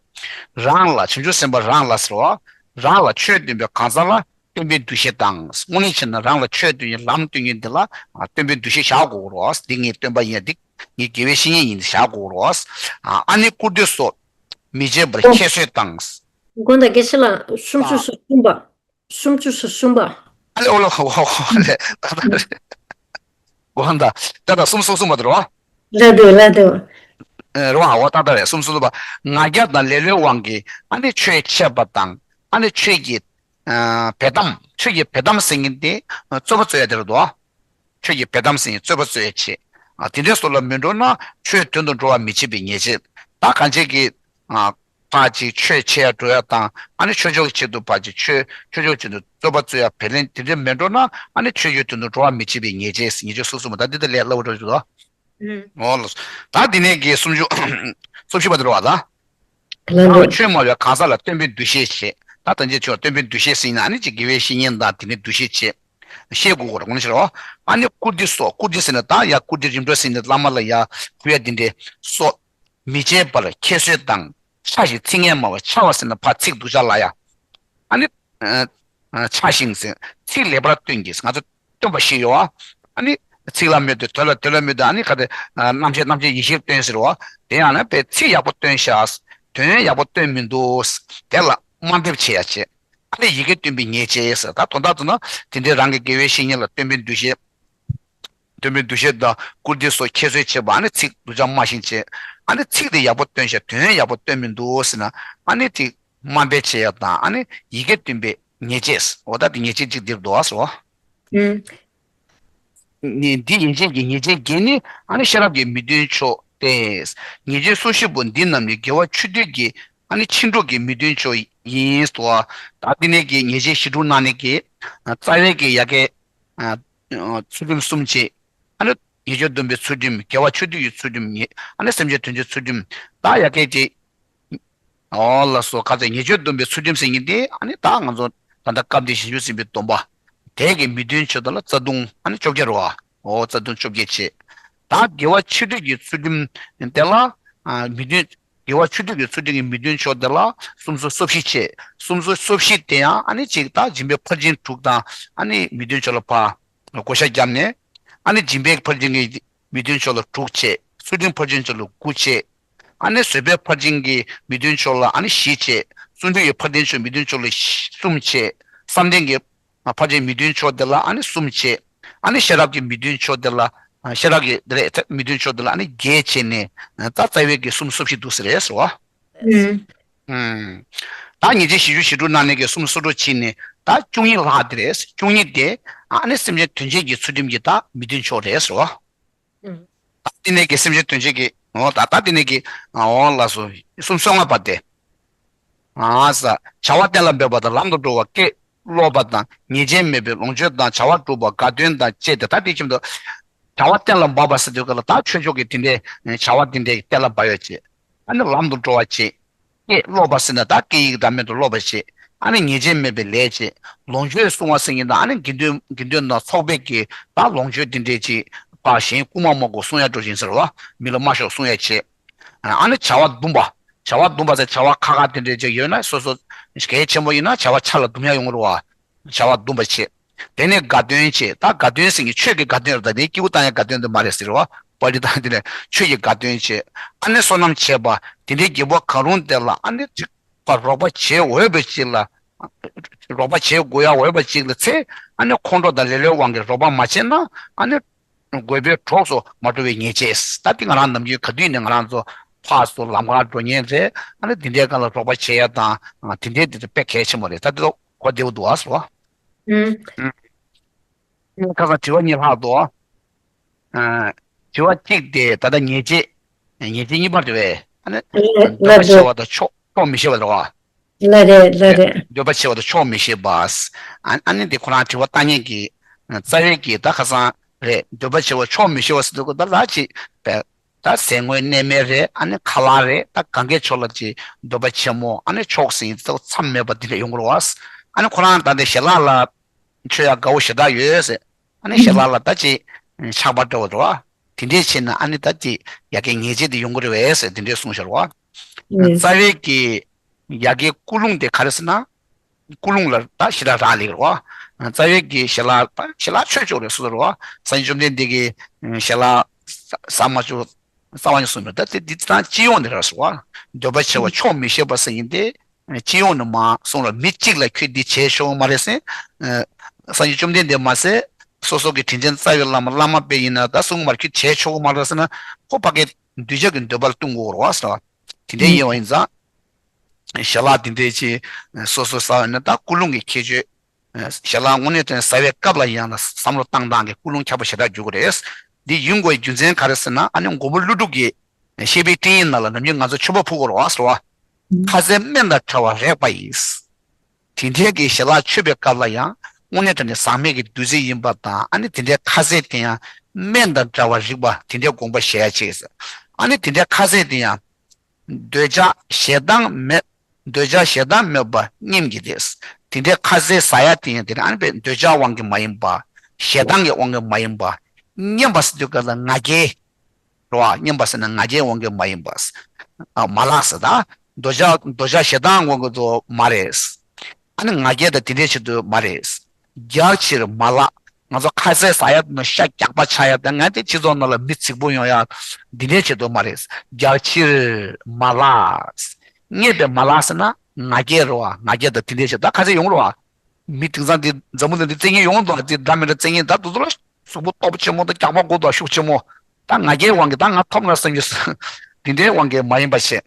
རང་ལ་བྱང་ཆུབ་སེམས་དཔའ་རང་ལ་ཟེར་བ། རང་ལ་ཆོས་སྟོན་པའི་གང་ཟག་ལ་སྟོན་པའི་འདུ་ཤེས་དང་། དངོས་གནས་བྱས་ན་རང་ལ་ཆོས་སྟོན་ཡིན་ལམ་སྟོན་ཡིན་འདི་ལ་སྟོན་པའི་འདུ་ཤེས་བཞག་དགོས་རོགས། འདི་ངའི་སྟོན་པ་ཡིན། འདི་ངའི་དགེ་བའི་བཤེས་གཉེན་ཡིན་བཞག་དགོས་རོགས། ཨ་ནི་བཀུར་སྟི་སོགས་མི་བྱེད་པར་ཁྱད་གསོད་དང་། དགོན་བདག་དགེ་བཤེས་ལགས་སུམ་ཅུ་སོ་གསུམ་པ། སུམ་ཅུ་སོ་གསུམ་པ། ཨ་ལེ་ཨོ་ལོ་ཧོ་ཧོ་ཧོ་ལེ། དགོན་བདག་ད་ད་གསུམ་སོ་གསུམ་པ་དེ་རོ། ལ་དེ་ལ་དེ། རོ་ཨ་འོ་ད་ད་རེད་གསུམ་སོ་གསུམ་པ། ང་རྒྱལ་དང་ལེ་ལོའི་དབང་གིས་ཨ་ནི་ཆོས་འཆད་པ་དང་ཨ་ནི་ཆོས་ཀྱི་ཨ་འབེལ་གཏམ་ཆོས་ཀྱི་འབེལ་གཏམ་ཟེར་མཁན་དེ་རྩོད་པ་རྩོད་ཡ་དེ་རེད་དོ། ཆོས་ཀྱི་འབེལ་གཏམ་ཟེར་ནས་རྩོད་པ་རྩོད་ཡ་བྱེད། ཨ་དེ་འདྲའི་སོགས་ལ་མི་འགྲོ་ན་ཆོས་དོན་དུ་འགྲོ་བར་མི་བྱེད་པའི་ཉེས་བྱས། ད་གང་བྱེད་ཀྱི། ཨ་ཕར་ཅིག་ཆོས་འཆད་ཡ་འགྲོ་ཡ་དང་ཨ་ནི་ཆོས་ཕྱོགས་ཀྱི་ཆེད་དུ་ཕར་ཅིག་ཆོས་ཆོས་ཕྱོགས་ཆེད་དུ་རྩོད་པ་རྩོད་ཡ་བེ་ལེན་དེ་འདྲ་མི་འགྲོ་ན་ཨ་ནི་ཆོས་ཀྱི་དོན་དུ་འགྲོ་བར་མི་བྱེད་པའི་ཉེས་བྱས་ཉེས་བྱས་སོ་སོ་མ་ད་འདི་ད་ལས་སླ་བོ་འགྲོ་འདུག་ཨ། ཨོ་ལགས་སོ། ད་འདི་ནས་ཀྱི་སུམ་ཅུ། སུམ་ཅུ་པ་འདི་རེད་བ་ད། ལ་རང་ལ་ཆོས་སྨྲ་བའི་གང་ཟག་ལ་སྟོན་པའི་འདུ་ཤེས་བྱེད། ད་ད་ཅི་ཆོས་སྟོན་པའི་འདུ་ཤེས་ཟེར་ན་ཨ་ནི་ཅིག་དགེ་བའི་བཤེས་གཉེན་དང་དེ་ནི་འདུ་ཤེས་བྱེད། ཤེས་དགོས་གོ་ར་ངོ་ནི་ཤེས་རོ། ཨ་ནི་བཀུར་སྟི་སོགས་བཀུར་སྟི་ཟེར་ན་ད་ཡ་བཀུར་སྟི་རིམ་གྲོ་ཟེར་ནས་བླ་མ་ལ་ཡ་བཀུར་ཡ་འདི་འདྲའི་སོགས། མི་བྱེད་པར་ཁྱད་གསོད་དང་། ཕྱག་བཞི་ཚིག་ངན་སྨྲ་བ་ཕྱག་བ་ཟེར་ན་ཕར་ཚིག་སྡུག་ཅག་ལབ་ཡ། ཨ་ནི། ཕྱག་བཞི་ཟེར་ཚིག་ལེགས་པར་སྟོན་གྱི་ང་ཚོ་སྟོན་པ་ཞིག་ཡོད་བ། ཨ་ནི། ཚིག་ལ་སྨོད་དེ་དོན་ལ་དོན་ལ་སྨོད་དེ་ཨ་ནི་ག་དེ། རྣམ་བཤད་རྣམ་བཤད་ཡེ་ཤེས་སྟོན་ཟེར་བ། དེ་ཡང་ན་པའི་ཚིག་ཡག་པོ་སྟོན་ཤག་དོན་ཡག་པོ་སྟོན་མི་འདུག་དེ་ལ་དམའ་འབེབས་བྱེད་ཡ་བྱེད། ཨ་ནི་ཡི་གེ་སྟོན་པའི་ཉེས་བྱས་ཟེར་ད་དོན་དག་ཏུ་ན་དེ་འདྲའི་རང་གི་དགེ་བའི་བཤེས་གཉེན་ལ་སྟོན་པའི་འདུ་ཤེས། སྟོན་པའི་འདུ་ཤེས་དང་བཀུར་སྟི་སོགས་ཁྱད་གསོད་བྱེད་པ་ཨ་ནི་ཚིག་སྡུག་ཅག་སྨྲ་ཞིང་བྱེད། ཨ་ནི་ཚིག་དེ་ཡག་པོ་སྟོན་ཤག་དོན་ཡག་པོ་སྟོན་མི་འདུག་ཟེར་ན་ཨ་ནི་དེ་དམའ་འབེབས་བྱེད་ཡ་དང་ཨ་ནི་ཡི་གེ་སྟོན་པའི་ཉེས་བྱས། འོ་ད་དེ་ཉེས་བྱས་གཅིག་འདིར་འདུག་ཨ་སོ། ཨུམ། ནི་འདི་ཡན་ཆད་ཀྱི་ཉེས་བྱས་བརྒྱད་ནི་ཨ་ནི་ཤེས་རབ་ཀྱི་མི་མཐུན་ཕྱོགས་ཏེ། ཉེས་བྱས་སོ་བཞི་པོ་འདི་རྣམས་ནི་དགེ་བ་ཆོས་སྡུད་ཀྱི་ཨ་ནི་ཕྱིན་དྲུག་གི་མི་མཐུན་ཕྱོགས་ཡིན་སོ། ད་འདི་ནས་ཀྱི་ཉེས་བྱས་བཞི་དྲུག་གནང་ནས་ཀྱི་རྩ་བའི་ཀྱི་ཡ་གའི། ཨ། ཚུལ་ཁྲིམས་སུམ་བྱེད། ཨ་ནི་ཉེས་སྤྱོད་སྡོམ་པའི་ཚུལ་ཁྲིམས། དགེ་བ་ཆོས་སྡུད་ཀྱི་ཚུལ་ཁྲིམས། ཉེ། ཨ་ནི་སེམས་ཅན་དོན་བྱེད་ཚུལ་ཁྲིམས། ད་ཡ་གའི་ཅིག་ཨོ་ལགས་སོ། ཁ་ཚ་ཉེས་སྤྱོད་སྡོམ་པའི་ཚུལ་ཁྲིམས་ཟེར་མཁན་དེ་ཨ་ནི་ད་ང་ཚོ་ད་ལྟ་སྐབས་འདིའི་ཞིབ་འཇུག་ཟིན་པའི་སྡོམ་པ། དེ་གི་མི་མཐུན་ཕྱོགས་དེ་ལ་རྩ་ལྟུང་ཨ་ནི་བཅོ་བརྒྱད་རེད་བ། ཨོ་རྩ་ལྟུང་བཅོ་བརྒྱད་བྱེད། ད་དགེ་བ་ཆོས་སྡུད་ཀྱི་ཚུལ་ཁྲིམས་དེ་ལ་ཨ་མི་མཐུན། དགེ་བ་ཆོས་སྡུད་ཀྱི་ཚུལ་ཁྲིམས་ཀྱི་མི་མཐུན་ཕྱོགས་དེ་ལ་སུམ་ཅུ་སོ་བཞི་བྱེད། སུམ་ཅུ་སོ་བཞི་དེ་ཡང་ཨ་ནི་གཅིག་ད་སྦྱིན་པའི་ཕར་ཕྱིན་དྲུག་དང་ཨ་ནི་མི་མཐུན་ཕྱོགས་ལ་ཕར་བགོ་བཤའ་བརྒྱབ་ནས། ཨ་ནི་སྦྱིན་པའི་ཕར་ཕྱིན་གྱི་མི་མཐུན་ཕྱོགས་ལ་དྲུག་བྱེད། ཚུལ་ཁྲིམས་ཕར་ཕྱིན་ཕྱོགས་ལ་དགུ་བྱེད། ཨ་ནི་བཟོད་པའི་ཕར་ཕྱིན་གྱི་མི་མཐུན་ཕྱོགས་ལ་ཨ་ནི་བཞི་བྱེད། བརྩོན་འགྲུས་ཀྱི་ཕར་ཕྱིན་ཕྱོགས་མི་མཐུན་ཕྱོགས་ལ་གསུམ་བྱེད། བསམ་གཏན་གྱི་ཕར་ཕྱིན་མི་མཐུན་ཕྱོགས་དེ་ལ་ཨ་ནི་གསུམ་བྱེད། ཨ་ནི་ཤེས་རབ་ཀྱི་མི་མཐུན་ཕྱོགས་དེ་ལ་ ཤེས་རབ་ཀྱི་དེ་རེད། མི་མཐུན་ཕྱོགས་དེ་ལ་ཨ་ནི་བརྒྱད་བྱས་ནས་ད་རྩ་བའི་གི་གསུམ་སོ་བཞི་འདུག་ཟེར་རེད་ཟེར་བ། ཨུམ། ད་ཉེས་བྱས་བཞི་བཅུ་ཞེ་དྲུག་ནང་ནས་ཀྱི་གསུམ་སོ་དྲུག་ཕྱིན་ནས་ད་བཅུ་གཉིས་ལྷག་དེ་རེད། བཅུ་གཉིས་དེ་ཨ་ནི་སེམས་ཅན་དོན་བྱེད་ཀྱི་ཚུལ་ཁྲིམས་ཀྱི་ད་མི་མཐུན་ཕྱོགས་རེད་ཟེར་བ། ཨུམ། ད་དེ་ནས་ཀྱི་སེམས་ཅན་དོན་བྱེད་ཀྱི་འོ་ད་ད་དེ་ནས་ཀྱི་འོ་ལགས་སོ། གསུམ་སོ་ལྔ་པ་དེ། ཨ་ས། བྱ་བ་གཏན་ལ་འབེབས་པ་དང་ལམ་དུ་འགྲོ་བ་སྐད་སློབ་པ་དང་ཉེས་ཅན་མེད་པའི་ལོངས་སྤྱོད་དང་བྱ་བ་སྒྲུབ་པ་དགའ་སྟོན་དང་བཅས་ཏེ་ད་དེ་ཁྱིམ་དུ། བྱ་བ་གཏན་ལ་འབེབས་པ་ཟེར་དུས་ག་ལ་ད་ཆོས་ཕྱོགས་ཀྱི་དེ་འདྲའི་བྱ་བ་དེ་འདྲའི་གཏན་ལ་འབེབས་ཡོད་ཅེས། ཨ་ནི་ལམ་དུ་འགྲོ་བ་བྱེད། སྐད་སློབ་པ་ཟེར་ན་ད་སྐད་ཡིག་དང་མེད་དུ་སློབ་པ་བྱེད། ཨ་ནི་ཉེས་ཅན་མེད་པའི་ལས་བྱེད། ལོངས་སྤྱོད་སྲུང་བ་ཟེར་མཁན་ད་ཨ་ནི་དགེ་འདུན་དགེ་འདུན་དང་ཚོགས་པའི་གི་ད་ལོངས་སྤྱོད་དེ་འདྲས་ཅིག་ཕར་གཞན་རྐུ་མ་མ་དགོས་སྲུང་ཡ་འགྲོ་བཞིན་ཟེར་བ་མི་ལ་མ་ཤོག་སྲུང་ཡ་བྱེད། ཨ་ནི་བྱ་བ་བསྡུམ་པ། བྱ་བ་བསྡུམ་པ་ཟེར་བྱ་བ་ཁག་ཁག་དེ་འདྲས་ཅིག་ཡོད་ན་སོ་སོ་གལ་ཆེན་པོ་ཡིན་ན་བྱ་བ་ཆ་ལ་བསྡུམ་ཡ་ཡོང་གི་རེད་བ། བྱ་བ་བསྡུམ་པ་བྱེད། དེ་ནས་དགའ་སྟོན་བྱེད། ད་དགའ་སྟོན་ཟེར་མཁན་ཆོས་ཀྱི་དགའ་སྟོན་རེད། ད་དེ་སྐྱེ་བོ་བཏང་ཡ་དགའ་སྟོན་དེ་མ་རེད་ཟེར་བ། པ་ཏི་དང་དེ་ནས་ཆོས་ཀྱི་དགའ་སྟོན་བྱེད། ཨ་ནི་བསོད་ནམས་བྱེད་པ་དེ་འདྲའི་དགེ་བ་གང་རུང་དེ་ལ་ཨ་ནི་ཅིག་པ་རོགས་པ་བྱེད་འོས་པའི་ཅིག་ལ། རོགས་པ་བྱེད་དགོས་ཡ་འོས་པ་ཅིག་ལ་ཚེ། ཨ་ནི་ཁོང་ཁྲོ་དང་ལེ་ལོའི་དབང་གིས་རོགས་པ་མ་བྱས་ན་ཨ་ནི་དགོས་པའི་གྲོགས་སུ་མ་འགྲོ་བའི་ཉེས་བྱས། ད་དེ་ང་རང་ནམ་རྒྱུན་ག་དུས་ནས་ང་རང་ཚོ་ཕར་ཚུར་ལམ་ཁར་འགྲོ་མཁན་རེད། ཨ་ནི་དེ་འདྲའི་སྒང་ལ་རོགས་པ་བྱེད་ཡ་དང་དེ་འདྲའི་དེ་དཔེ་གལ་ཆེན་པོ་རེད། ད་དེ་ཚོ་གོ་བདེ་བོ་འདུག་ཨ་སོ། ཨུམ། ཁ་སང་དྲི་བ་གཉིས་ལྷག་འདུག་ཨ། དྲི་བ་གཅིག་དེ་ད་ལྟ་ཉེས་བྱས། ཉེས་བྱས་གཉིས་པ་རེད་པས། ཨ་ནི་ལ་འདོད་པ་ཆེ་བ་དང་ཕྱོགས་ཕྱོགས་མི་ཤེས་པ་རེད་བ། ལ་རེད་ལ་རེད། འདོད་པ་ཆེ་བ་དང་ཕྱོགས་མི་ཤེས་པ། ཨ་ཨ་ནི་དེ་ཁོ་རང་དྲི་བ་བཏང་མཁན་གྱི་རྩ་བའི་གི་ད་ཁ་སང་རེད། འདོད་པ་ཆེ་བ་ཕྱོགས་མི་ཤེས་པ་ཟེར་དུས་ད་ལ་ཅིག་པས། ད་ཟས་ངོས་གནས་མལ་རེད། ཨ་ནི་ཁ་ལག་རེད། ད་གང་གའི་ཕྱོགས་ལ་ཅིག་འདོད་པ་ཆེན་མོ། ཨ་ནི་ཕྱོགས་ཟིན་ཚོ་མཚམས་མེད་པ་དེ་འདྲ་ཡོང་གི་རེད་བ། ཨ་ནི་ཁོ་རང་ད་ལྟ་ཞལ་ལག་ལ་མཆོད་ཡ་དགའ་བོ་ཞེ་དྲག་ཡོད་ཟེར། ཨ་ནི་ཞལ་ལག་ལ་ད་ཅིག་ཆགས་པ་འདྲ་བོ་རེད་བ། དེ་འདྲས་བྱས་ན་ཨ་ནི་ད་ཅིག་ཡ་གི་ཉེས་བྱས་དེ་ཡོང་གི་རེད་བས་ཟེར་དེ་འདྲས་གསུངས་ཤག་རེད་བ། རྩ་བའི་གི་ཡ་གི་ཀུན་སློང་དེ་ག་རེ་ཟེར་ན། ཀུན་སློང་ལ་ད་ཞེ་དྲག་རག་ལས་རེད་བ། རྩ་བའི་གི་ཞལ་ལག་ད་ཞལ་ལག་ཆོས་ཕྱོགས་རེད་སོ་སོ་རེད་བ། སངས་རྒྱས་བཅོམ་ལྡན་འདས་ཀྱིས་ཞལ་ལག་ཟ་མ་བཅུག་རྩ་བ་ནས་གསུངས་པ་ད་དེ་འདི་ཚང་སྤྱི་ཡོངས་ནས་རེད་སོ་བ། འདོད་པ་ཆེ་བ་ཕྱོགས་མི་ཤེས་པ་ཟེར་མཁན་དེ་སྤྱི་ཡོངས་ནས་མ་གསུངས་ལ་མི་གཅིག་ལ་ཁྱོད་འདི་བྱས་ཆོག་མ་རེད་ཟེར། སངས་རྒྱས་བཅོམ་ལྡན་འདས་མ་ཟད་སོ་སོ་གི་དྲིན་ཅན་རྩ་བའི་བླ་མ་བླ་མ་དཔེ་ཡིན་ན་ད་གསུངས་མ་རེད། ཁྱོད་བྱས་ཆོག་མ་རེད་ཟེར་ན་ཁོ་ཕ་གི་གདུལ་བྱ་གི་འདོད་པ་ལ་ལྟུང་དགོས་རེད་བ་ཟེར་བ། དེ་འདྲའི་ཡིན་པ་ཡིན་ཙང་། ཞལ་ལག་འདི་འདྲའི་ཅིག་སོ་སོ་ཟ་བ་ནི་ད་ཀུན་སློང་གི་ཁྱད་ཆོས། ཞལ་ལག་དངོས་གནས་དྲང་ཟ་བའི་སྐབས་ལ་ཡང་ན་བསམ་བློ་བཏང་སྟངས་ཀྱི་ཀུན་སློང་ཁྱད་པར་ཞེ་དྲག་འགྱུར་གྱི་རེད། འདི་ཡིན་དགོས་རྒྱུ་མཚན་ག་རེ་ཟེར་ན་ཨ་ནི་མགོན་པོ་ཀླུ་སྒྲུབ་ཀྱིས་བཤེས་པའི་སྤྲིང་ཡིག་ནང་ལ་ནམ་རྒྱུན་ང་ཚོ་མཆོད་པ་ཕུལ་དགོས་རེད་བ་ཟེར་བ། ཁ་ཟས་སྨན་དང་བྲལ་བ་རེག་པ་ཡིས། དེ་འདྲའི་གི་ཞལ་ལག་མཆོད་པའི་སྐབས་ལ་ཡང་དངོས་གནས་དྲང་གནས་ཟག་མེད་ཀྱི་བདུད་རྩི་ཡིན་པ་དང་ཨ་ནི་དེ་འདྲའི་ཁ་ཟས་དེ་ཡང་སྨན་དང་འདྲ་བར་རིག་པ་དེ་འདྲའི་དགོངས་པ་བཞེས་ཡ་བྱེད། ཨ་ནི་དེ་འདྲའི་ཁ་ཟས་དེ་ཡང་འདོད་ཆགས་ཞེ་སྡང་མེད། འདོད་ཆགས་ཞེ་སྡང་མེད་པ་སྙེམས་ཀྱི་རེད། དེ་འདྲའི་ཁ་ཟས་ཟ་ཡ་དེ་ཡང་དེ་ནི་ཨ་ནི་པའི་འདོད་ཆགས་དབང་གིས་མ་ཡིན་པ། ཞེ་སྡང་གི་དབང་གིས་མ་ཡིན་པ། སྙེམས་པ་ཟེར་དུས་སྐབས་ལ་ང་རྒྱལ། རེད་བ། སྙེམས་པ་ཟེར་ན་ང་རྒྱལ་དབང་གིས་མ་ཡིན་པ། ཨ་མ་ལགས་ཟེར་ད། འདོད་ཆགས་འདོད་ཆགས་ཞེ་སྡང་དབང་གིས་དུ་མ་རེད། ཨ་ནི་ང་རྒྱལ་དང་དེ་འདྲའི་ཆེད་དུ་མ་རེད། རྒྱགས་ཕྱིར་མ་ལགས། ང་ཚོ་ཁ་ཟས་ཟ་ཡ་དང་ཤ་རྒྱགས་པ་ཆགས་ཡ་དང་ང་ཚོའི་སྤྱི་ཚོགས་ནང་ལ་མི་རྫིག་པོ་ཡོང་ཡ་འདི་འདྲའི་ཆེད་དུ་མ་རེད། རྒྱགས་ཕྱིར་མ་ལགས། རྙེད་པའི་མ་ལགས་ཟེར་ན་ང་རྒྱལ་རེད་བ། ང་རྒྱལ་དང་དེ་འདྲའི་ཆེད་དུ་ད་ཁ་ཟས་ཡོང་རེད་བ། མི་དེང་སང་འདི་འཛམ་བུ་གླིང་འདི་བཙན་གྱིས་ཡོང་འདུག་འདི་འདྲ་མི་འདྲ་བཙན་གྱིས་ད་དུ་དུ་ལ་གཟུགས་པོ་སྟོབས་ཆེན་མོ་དང་རྒྱགས་པ་དགོས་དང་ཤུགས་ཆེན་མོ། ད་ང་རྒྱལ་དབང་གིས་ད་ང་ཐོབ་ན་བསམ་རྒྱུ་འདི་འདྲའི་དབང་གིས་མ་ཡིན་པ་བྱས།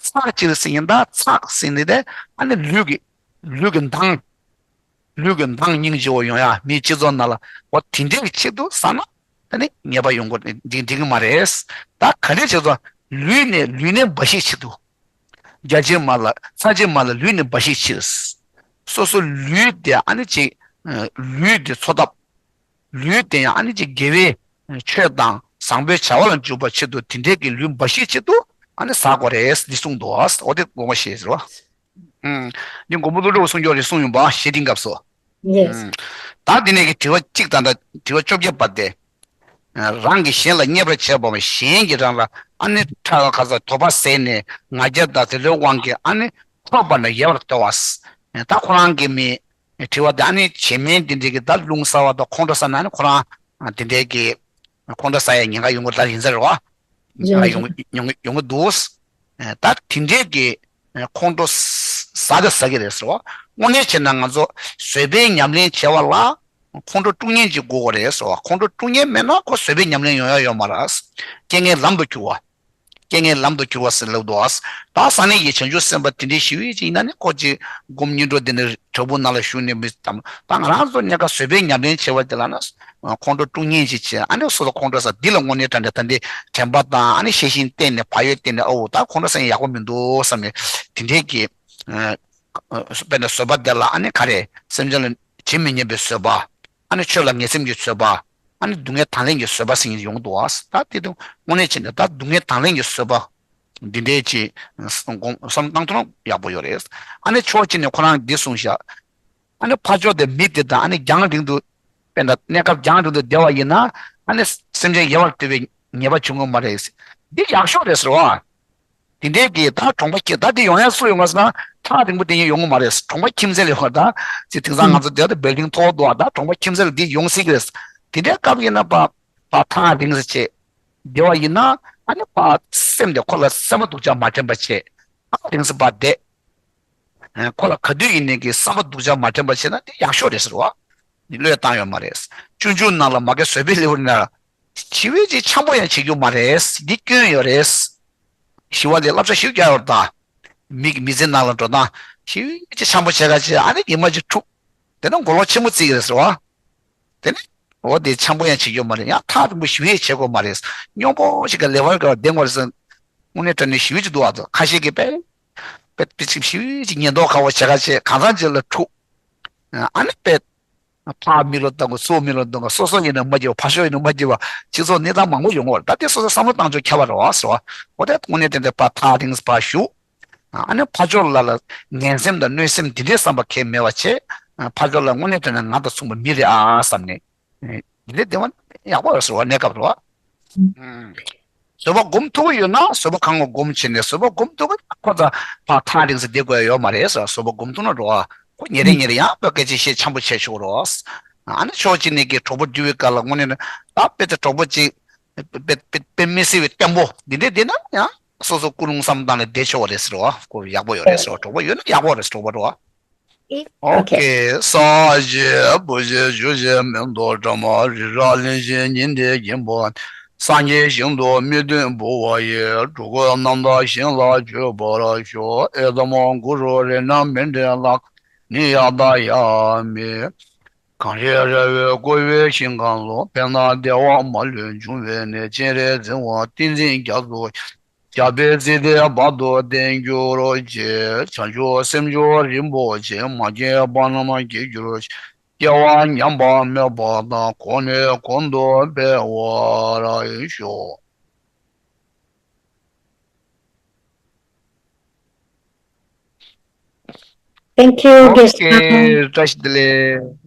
ཚགས་ཕྱིར་ཟེར་ཡིན་ད་ཚགས་ཟེར་ནི་དེ་ཨ་ནི་ལུས་ཀྱི་ལུས་ཀྱི་མདངས། ལུས་ཀྱི་མདངས་སྙིང་རྗེ་བོ་ཡོང་ཡ་མིའི་སྤྱི་ཚོགས་ནང་ལ་འོ་དེ་འདྲའི་གི་ཆེད་དུ་ཟ་ན་ད་ནི་ཉེས་པ་ཡོང་གི་འགྲིག་འགྲིག་གི་མ་རེད། ད་ག་རེ་བྱས་ཙང་ལུས་ནས་ལུས་ནས་འབའ་ཞིག་ཆེད་དུ། རྒྱགས་ཕྱིར་མ་ལགས། ཚགས་ཕྱིར་མ་ལགས། ལུས་ནས་འབའ་ཞིག་ཕྱིར། སོ་སོ་ལུས་དེ་ཨ་ནི་ཅིག་ལུས་དེ་འཚོ་ཐབས། ལུས་དེ་ཡང་ཨ་ནི་ཅིག་དགེ་བའི་ཆོས་དང་བཟང་པོའི་བྱ་བ་ལ་འཇུག་པ་ཆེད་དུ་དེ་འདྲའི་གི་ལུས་འབའ་ཞིག་ཆེད་དུ་ཨ་ནི་ཟ་དགོས་རེད་འདི་གསུངས་འདུག་འོ་དེ་དགོངས་པ་བཞེས་ཟེར་བ། ཨུམ། འདི་མགོན་པོ་ཀླུ་སྒྲུབ་གསུང་སྐྱོར་རེ་གསུངས་ཡོང་པ་བཤེས་སྤྲིང་སྐབས་སུ། ཡེས། ཨུམ། ད་འདི་ནས་ཀྱི་དྲི་བ་གཅིག་དང་ད་དྲི་བ་བཅོ་བརྒྱད་པ་དེ། རང་གིས་གཞན་ལ་བརྙས་པར་བྱས་པ་གཞན་གྱིས་རང་ལ་ཨ་ནི་ཁྲག་ཁ་ས་དོགས་པ་ཟད་ནས་ང་རྒྱལ་དང་དེ་ལོའི་དབང་གིས་ཨ་ནི་འཕྲོག་པ་ན་ཡལ་བར་དོར་བ། ད་ཁོ་རང་གི་མི་དྲི་བ་དེ་ཨ་ནི་བྱེད་མིན་དེ་འདྲའི་གི་ད་རླུང་ཟ་བ་དང་ཁོང་ཁྲོ་ཟ་ན་ཨ་ནི་ཁོ་རང་དེ་འདྲའི་གི་ཁོང་ཁྲོ་ཟ་ཡའི་ཉེན་ཁ་ཡོང་གི་ད་ཡིན་ས་རེད་བ། ཉེན་ཁ་ཡོང་ཡོང་ཡོང་གི་འདུག་ད་དེ་འདྲའི་གི་ཁོང་ཁྲོ་ཟ་གི་ཟ་གི་རེད་ཟེར་བ། དངོས་གནས་བྱས་ན་ང་ཚོ་བཟོད་པའི་ཉམས་ལེན་བྱེད་པ་ལ་ ཁོང་ཁྲོ་དཀྲུག་མཁན་ཅིག་དགོས་ཀྱི་རེད་ཟེར་བ། ཁོང་ཁྲོ་དཀྲུག་མཁན་མེད་ན་ཁོ་བཟོད་པའི་ཉམས་ལེན་ཡོང་ཡ་ཡོད་མ་རེད། རྐྱེན་ངན་ལམ་དུ་གྱུར་བ། རྐྱེན་ངན་ལམ་དུ་གྱུར་བ་ཟེར་ལབ་འདུག་ཨ། ད་ས་གནས་ཀྱི་བྱང་ཆུབ་སེམས་དཔའ་དེ་འདྲའི་ཞི་བའི་ཅིག་ཡིན་ན་ནི་ཁོ་ཅིག་སྒོམ་སྙིང་གྲོགས་དེ་ནི་བྲག་ཕུག་ནང་ལ་བཞུགས་ནས་མི་ཙམ། ད་ང་རང་ཚོ་གནས་སྐབས་བཟོད་པའི་ཉམས་ལེན་བྱེད་པ་དེ་ལ་ན་ཁོང་ཁྲོ་དཀྲུག་མཁན་ཅིག་བྱས། ཨ་ནི་སོ་སོ་ཁོང་ཁྲོ་ས་འདི་ལ་དངོས་གནས་དྲང་གནས་ད་འདི་དྲན་པ་དང་ཨ་ནི་ཤེས་བཞིན་བསྟེན་ནས་བག་ཡོད་བསྟེན་ནས། ཨོ་ད་ཁོང་ཁྲོ་ས་ཡག་པོ་མི་འདུག་བསམ་ནས་དེ་འདྲའི་གི། དཔེར་ན་བཟོད་པ་དེ་ལ་ཨ་ནི་ག་རེ། སེམས་ཅན་ལ་ཇི་མི་སྙམ་པའི་བཟོད་པ། ཨ་ནི་ཆོས་ལ་ངེས་སེམས་ཀྱི་བཟོད་པ། ཨ་ནི་སྡུག་བསྔལ་དང་ལེན་གྱི་བཟོད་པ་ཟེར་མཁན་ཡོང་འདུག་བ། ད་དེ་དུས་དངོས་གནས་བྱས་ནས་ད་སྡུག་བསྔལ་དང་ལེན་གྱི་བཟོད་པ་འདི་འདྲའི་ཅིག་བསམ་བློ་བཏང་ཐུབ་ན་ཡག་པོ་ཡོད་རེད། ཨ་ནི་ཕྱོགས་གཅིག་ནས་ཁོ་རང་འདི་གསུངས་ཤག་ཨ་ནི་ཕར་ཕྱོགས་དེ་མི་དེ་དང་ཨ་ནི་རྒྱང་རིང་དུ། དཔེར་ན་གནས་སྐབས་རྒྱང་རིང་དུ་བསྡད་པ་ཡིན་ན་ཨ་ནི་སེམས་ཅན་ཡལ་བར་ལྟོས་པའི་ཉེས་པ་བྱུང་གི་མ་རེད། འདི་ཡག་ཤོས་རེད་ཟེར་བ། དེ་འདྲའི་གི་ད་གྲོང་པ་ཁྱིམ་ད་དེ་ཡོང་ཡ་སུ་ཡོང་ང་ཟེར་ན་ཐག་རིང་པོ་དེ་ཡིན་ཡོང་གི་མ་རེད། གྲོང་པ་ཁྱིམ་མཚེས་ལ་ཡོང་བ་ད་ཅི་དེང་སང་ང་ཚོ་དེ་ད་བིལ་ཌིང་མཐོ་པོ་འདུག་ཨ། ད་གྲོང་པ་ཁྱིམ་མཚེས་ལ་དེ་ཡོང་སྲིད་གི་རེད། དེ་འདྲའི་སྐབས་ཡིན་ན་པ་པ་ཐག་རིང་ས་བྱས་བསྡད་པ་ཡིན་ན་ཨ་ནི་པ་སེམས་དེ་ཁོ་ལ་སེམས་པ་སྡུག་ཅག་མ་དྲན་པ་བྱས། ཐག་རིང་ས་པ་བསྡད། ཁོ་ལ་ག་དུས་ཡིན་ནའི་གི་བསམ་པ་སྡུག་ཅག་མ་དྲན་པ་བྱས་ན་དེ་ཡག་ཤོས་རེད་ཟེར་བ། ནི་བློས་བཏང་ཡོད་མ་རེད། སྤྱོད་འཇུག་ནང་ལ་མ་གི་བཟོད་པའི་ལེའུ་ན། ཞི་བའི་ཅིག་འཆམ་པོ་ཡང་བྱེད་རྒྱུ་མ་རེད། འདི་སྐྱོན་ཡོད་རེད། ཞི་བ་ལས་བསླབ་བྱ་ཞིག་རྒྱག་ཡོད་ད། མི་གི་མི་ཚེ་ནང་ལ་འགྲོ་སྟངས་ཞི་བའི་ཅིག་འཆམ་པོ་བྱེད་ག་བྱེད། ཨ་ནི་ཉི་མ་ཅིག་འཁྲུག་དེ་ནི་མགོ་ལོག་ཆེན་པོ་བརྩི་གི་རེད་ཟེར་བ། དེ་ནི་འོ་དེ་འཆམ་པོ་ཡང་བྱེད་རྒྱུ་མ་རེད། ཡང་ཐག་རིང་པོ་ཞི་བའི་བྱེད་དགོས་མ་རེད། སྙོམས་པོ་ཞིག་གི་ལེ་བར་ག་བདེ་བར་ཟེར། དངོས་གནས་དྲང་གནས་ཞི་བའི་ཅིག་འདུག་ཨ། ཁ་ཤས་ཀྱིས་པས་པས་པས་ཅིག་ཞི་བའི་ཅིག་ཉེན་རྟོག་ཁ་བོ་བྱེད་ག་བྱེད། གང་ཚང་ཅིག་ལ་འཁྲུག་ཨ་ནི་པས། ཕར་མིག་ལོག་ལྟ་དགོས། ཚུར་མིག་ལོག་ལྟ་དགོས། སོ་སོ་ཡིན་ན་མ་སྐྱིད་པ། ཕར་ཕྱོགས་ཡིན་ན་མ་སྐྱིད་པ། སྤྱི་ཚོགས་གནས་སྟངས་མང་པོ་ཡོང་གི་རེད། ད་དེ་སོ་སོ་བསམ་བློ་བཏང་ཕྱོགས་ཁྱད་པར་རེད་བ་ཟེར་བ། འོ་དེ་དངོས་གནས་དྲང་གནས་ཕར་ཐག་རིང་ས་ཕར་བཞུགས། ཨ་ནི་ཕར་ཕྱོགས་ལ་ལ་ངན་སེམས་དང་གནོད་སེམས་འདི་འདྲའི་བསམ་པ་གང་ཡང་མེད་པ་བྱས། ཕར་ཕྱོགས་ལ་དངོས་གནས་དྲང་གནས་ང་དང་མཚུངས་པ་མི་རེད་ཨ་བསམ་ནས། འདི་འདྲའི་བདེ་བ་ཡག་པོ་རེད་ཟེར་བ། གནས་སྐབས་རེད་བ། བཟོད་པ་སྒོམ་ཐུབ་ཀྱི་ཡོད་ན་བཟོད་པ་གང་བ་སྒོམ་བྱས་ནས་བཟོད་པ་སྒོམ་ཐུབ་ཀྱི་ན་ཁོ་ཚ་ཕར་ཐག་རིང་ས་བསྡད་དགོས་ཡ་ཡོད་མ་རེད་ཟེར། བཟོད་པ་སྒོམ་ཐུབ་ན་འགྲོ་བ། ཁོ་ཉིན་རེ་ཉིན་རེ་ཡང་དཔེ་སྐད་ཆ་བཤད་འཆམ་པོ་བྱས་ཆོག་རོགས། ཨ་ནི་ཕྱོགས་གཅིག་ནས་ཀྱི་གྲོགས་པོ་འདྲི་བའི་སྐབས་ལ་དངོས་གནས་ན་ད་དཔེ་དེ་གྲོགས་པོ་གཅིག་དཔེ་དཔེ་དཔེ་མི་སྲིད་པའི་བརྟན་པོ་འདི་འདྲས་བསྡད་ན་ཡང་སོ་སོ་ཀུན་སློང་བསམ་སྟངས་ལ་བསྡད་ཆོག་པ་རེད་ཟེར་བ། ཁོ་ཡག་པོ་ཡོད་རེད་ཟེར་བ། གྲོགས་པོ་ཡོད་ན་ཡག་པོ་རེད་ཟེར། གྲོགས་པོ་རེད་བ། ཨོ་ཁེ། ས་གཞི་བུ་གཞི་བཞུ་ཞིང་མེ་ཏོག་བཀྲ་མ་རི་རབ་གླིང་བཞི་ཉི་ཟླའི་རྒྱན་པ། སངས་རྒྱས་ཞིང་དུ་སྨིན་དོན་འབུལ་བ་ཡི། འགྲོ་ཀུན་རྣམ་དག་ཞིང་ལ་སྤྱོད་པར་ཤོག་ཨེ་དམ་གུ་རུ་རཏྣ་མཎྜལ་ལགས། ནི་ཡ་ད་ཡ་མི། གངས་རི་ར་བས་བསྐོར་བའི་ཞིང་ཁམས་སུ། དཔེར་ན་བདེ་བ་མ་ལུས་འབྱུང་བའི་གནས། སྤྱན་རས་གཟིགས་དབང་ཏིང་འཛིན་རྒྱ་མཚོ། ཞབས་པད་སྲིད་མཐའི་བར་དུ་བརྟན་གྱུར་ཅིག་བྱང་ཆུབ་སེམས་མཆོག་རིན་པོ་ཆེ། མ་སྐྱེས་པ་རྣམས་སྐྱེ་གྱུར་ཅིག་སྐྱེ་བ་ཉམས་པ་མེད་པ་དང་། གོང་ནས་གོང་དུ་འཕེལ་བར་ཤོག Thank you, guest. ཨོ་ཁེ། བཀྲ་ཤིས་བདེ་ལེགས།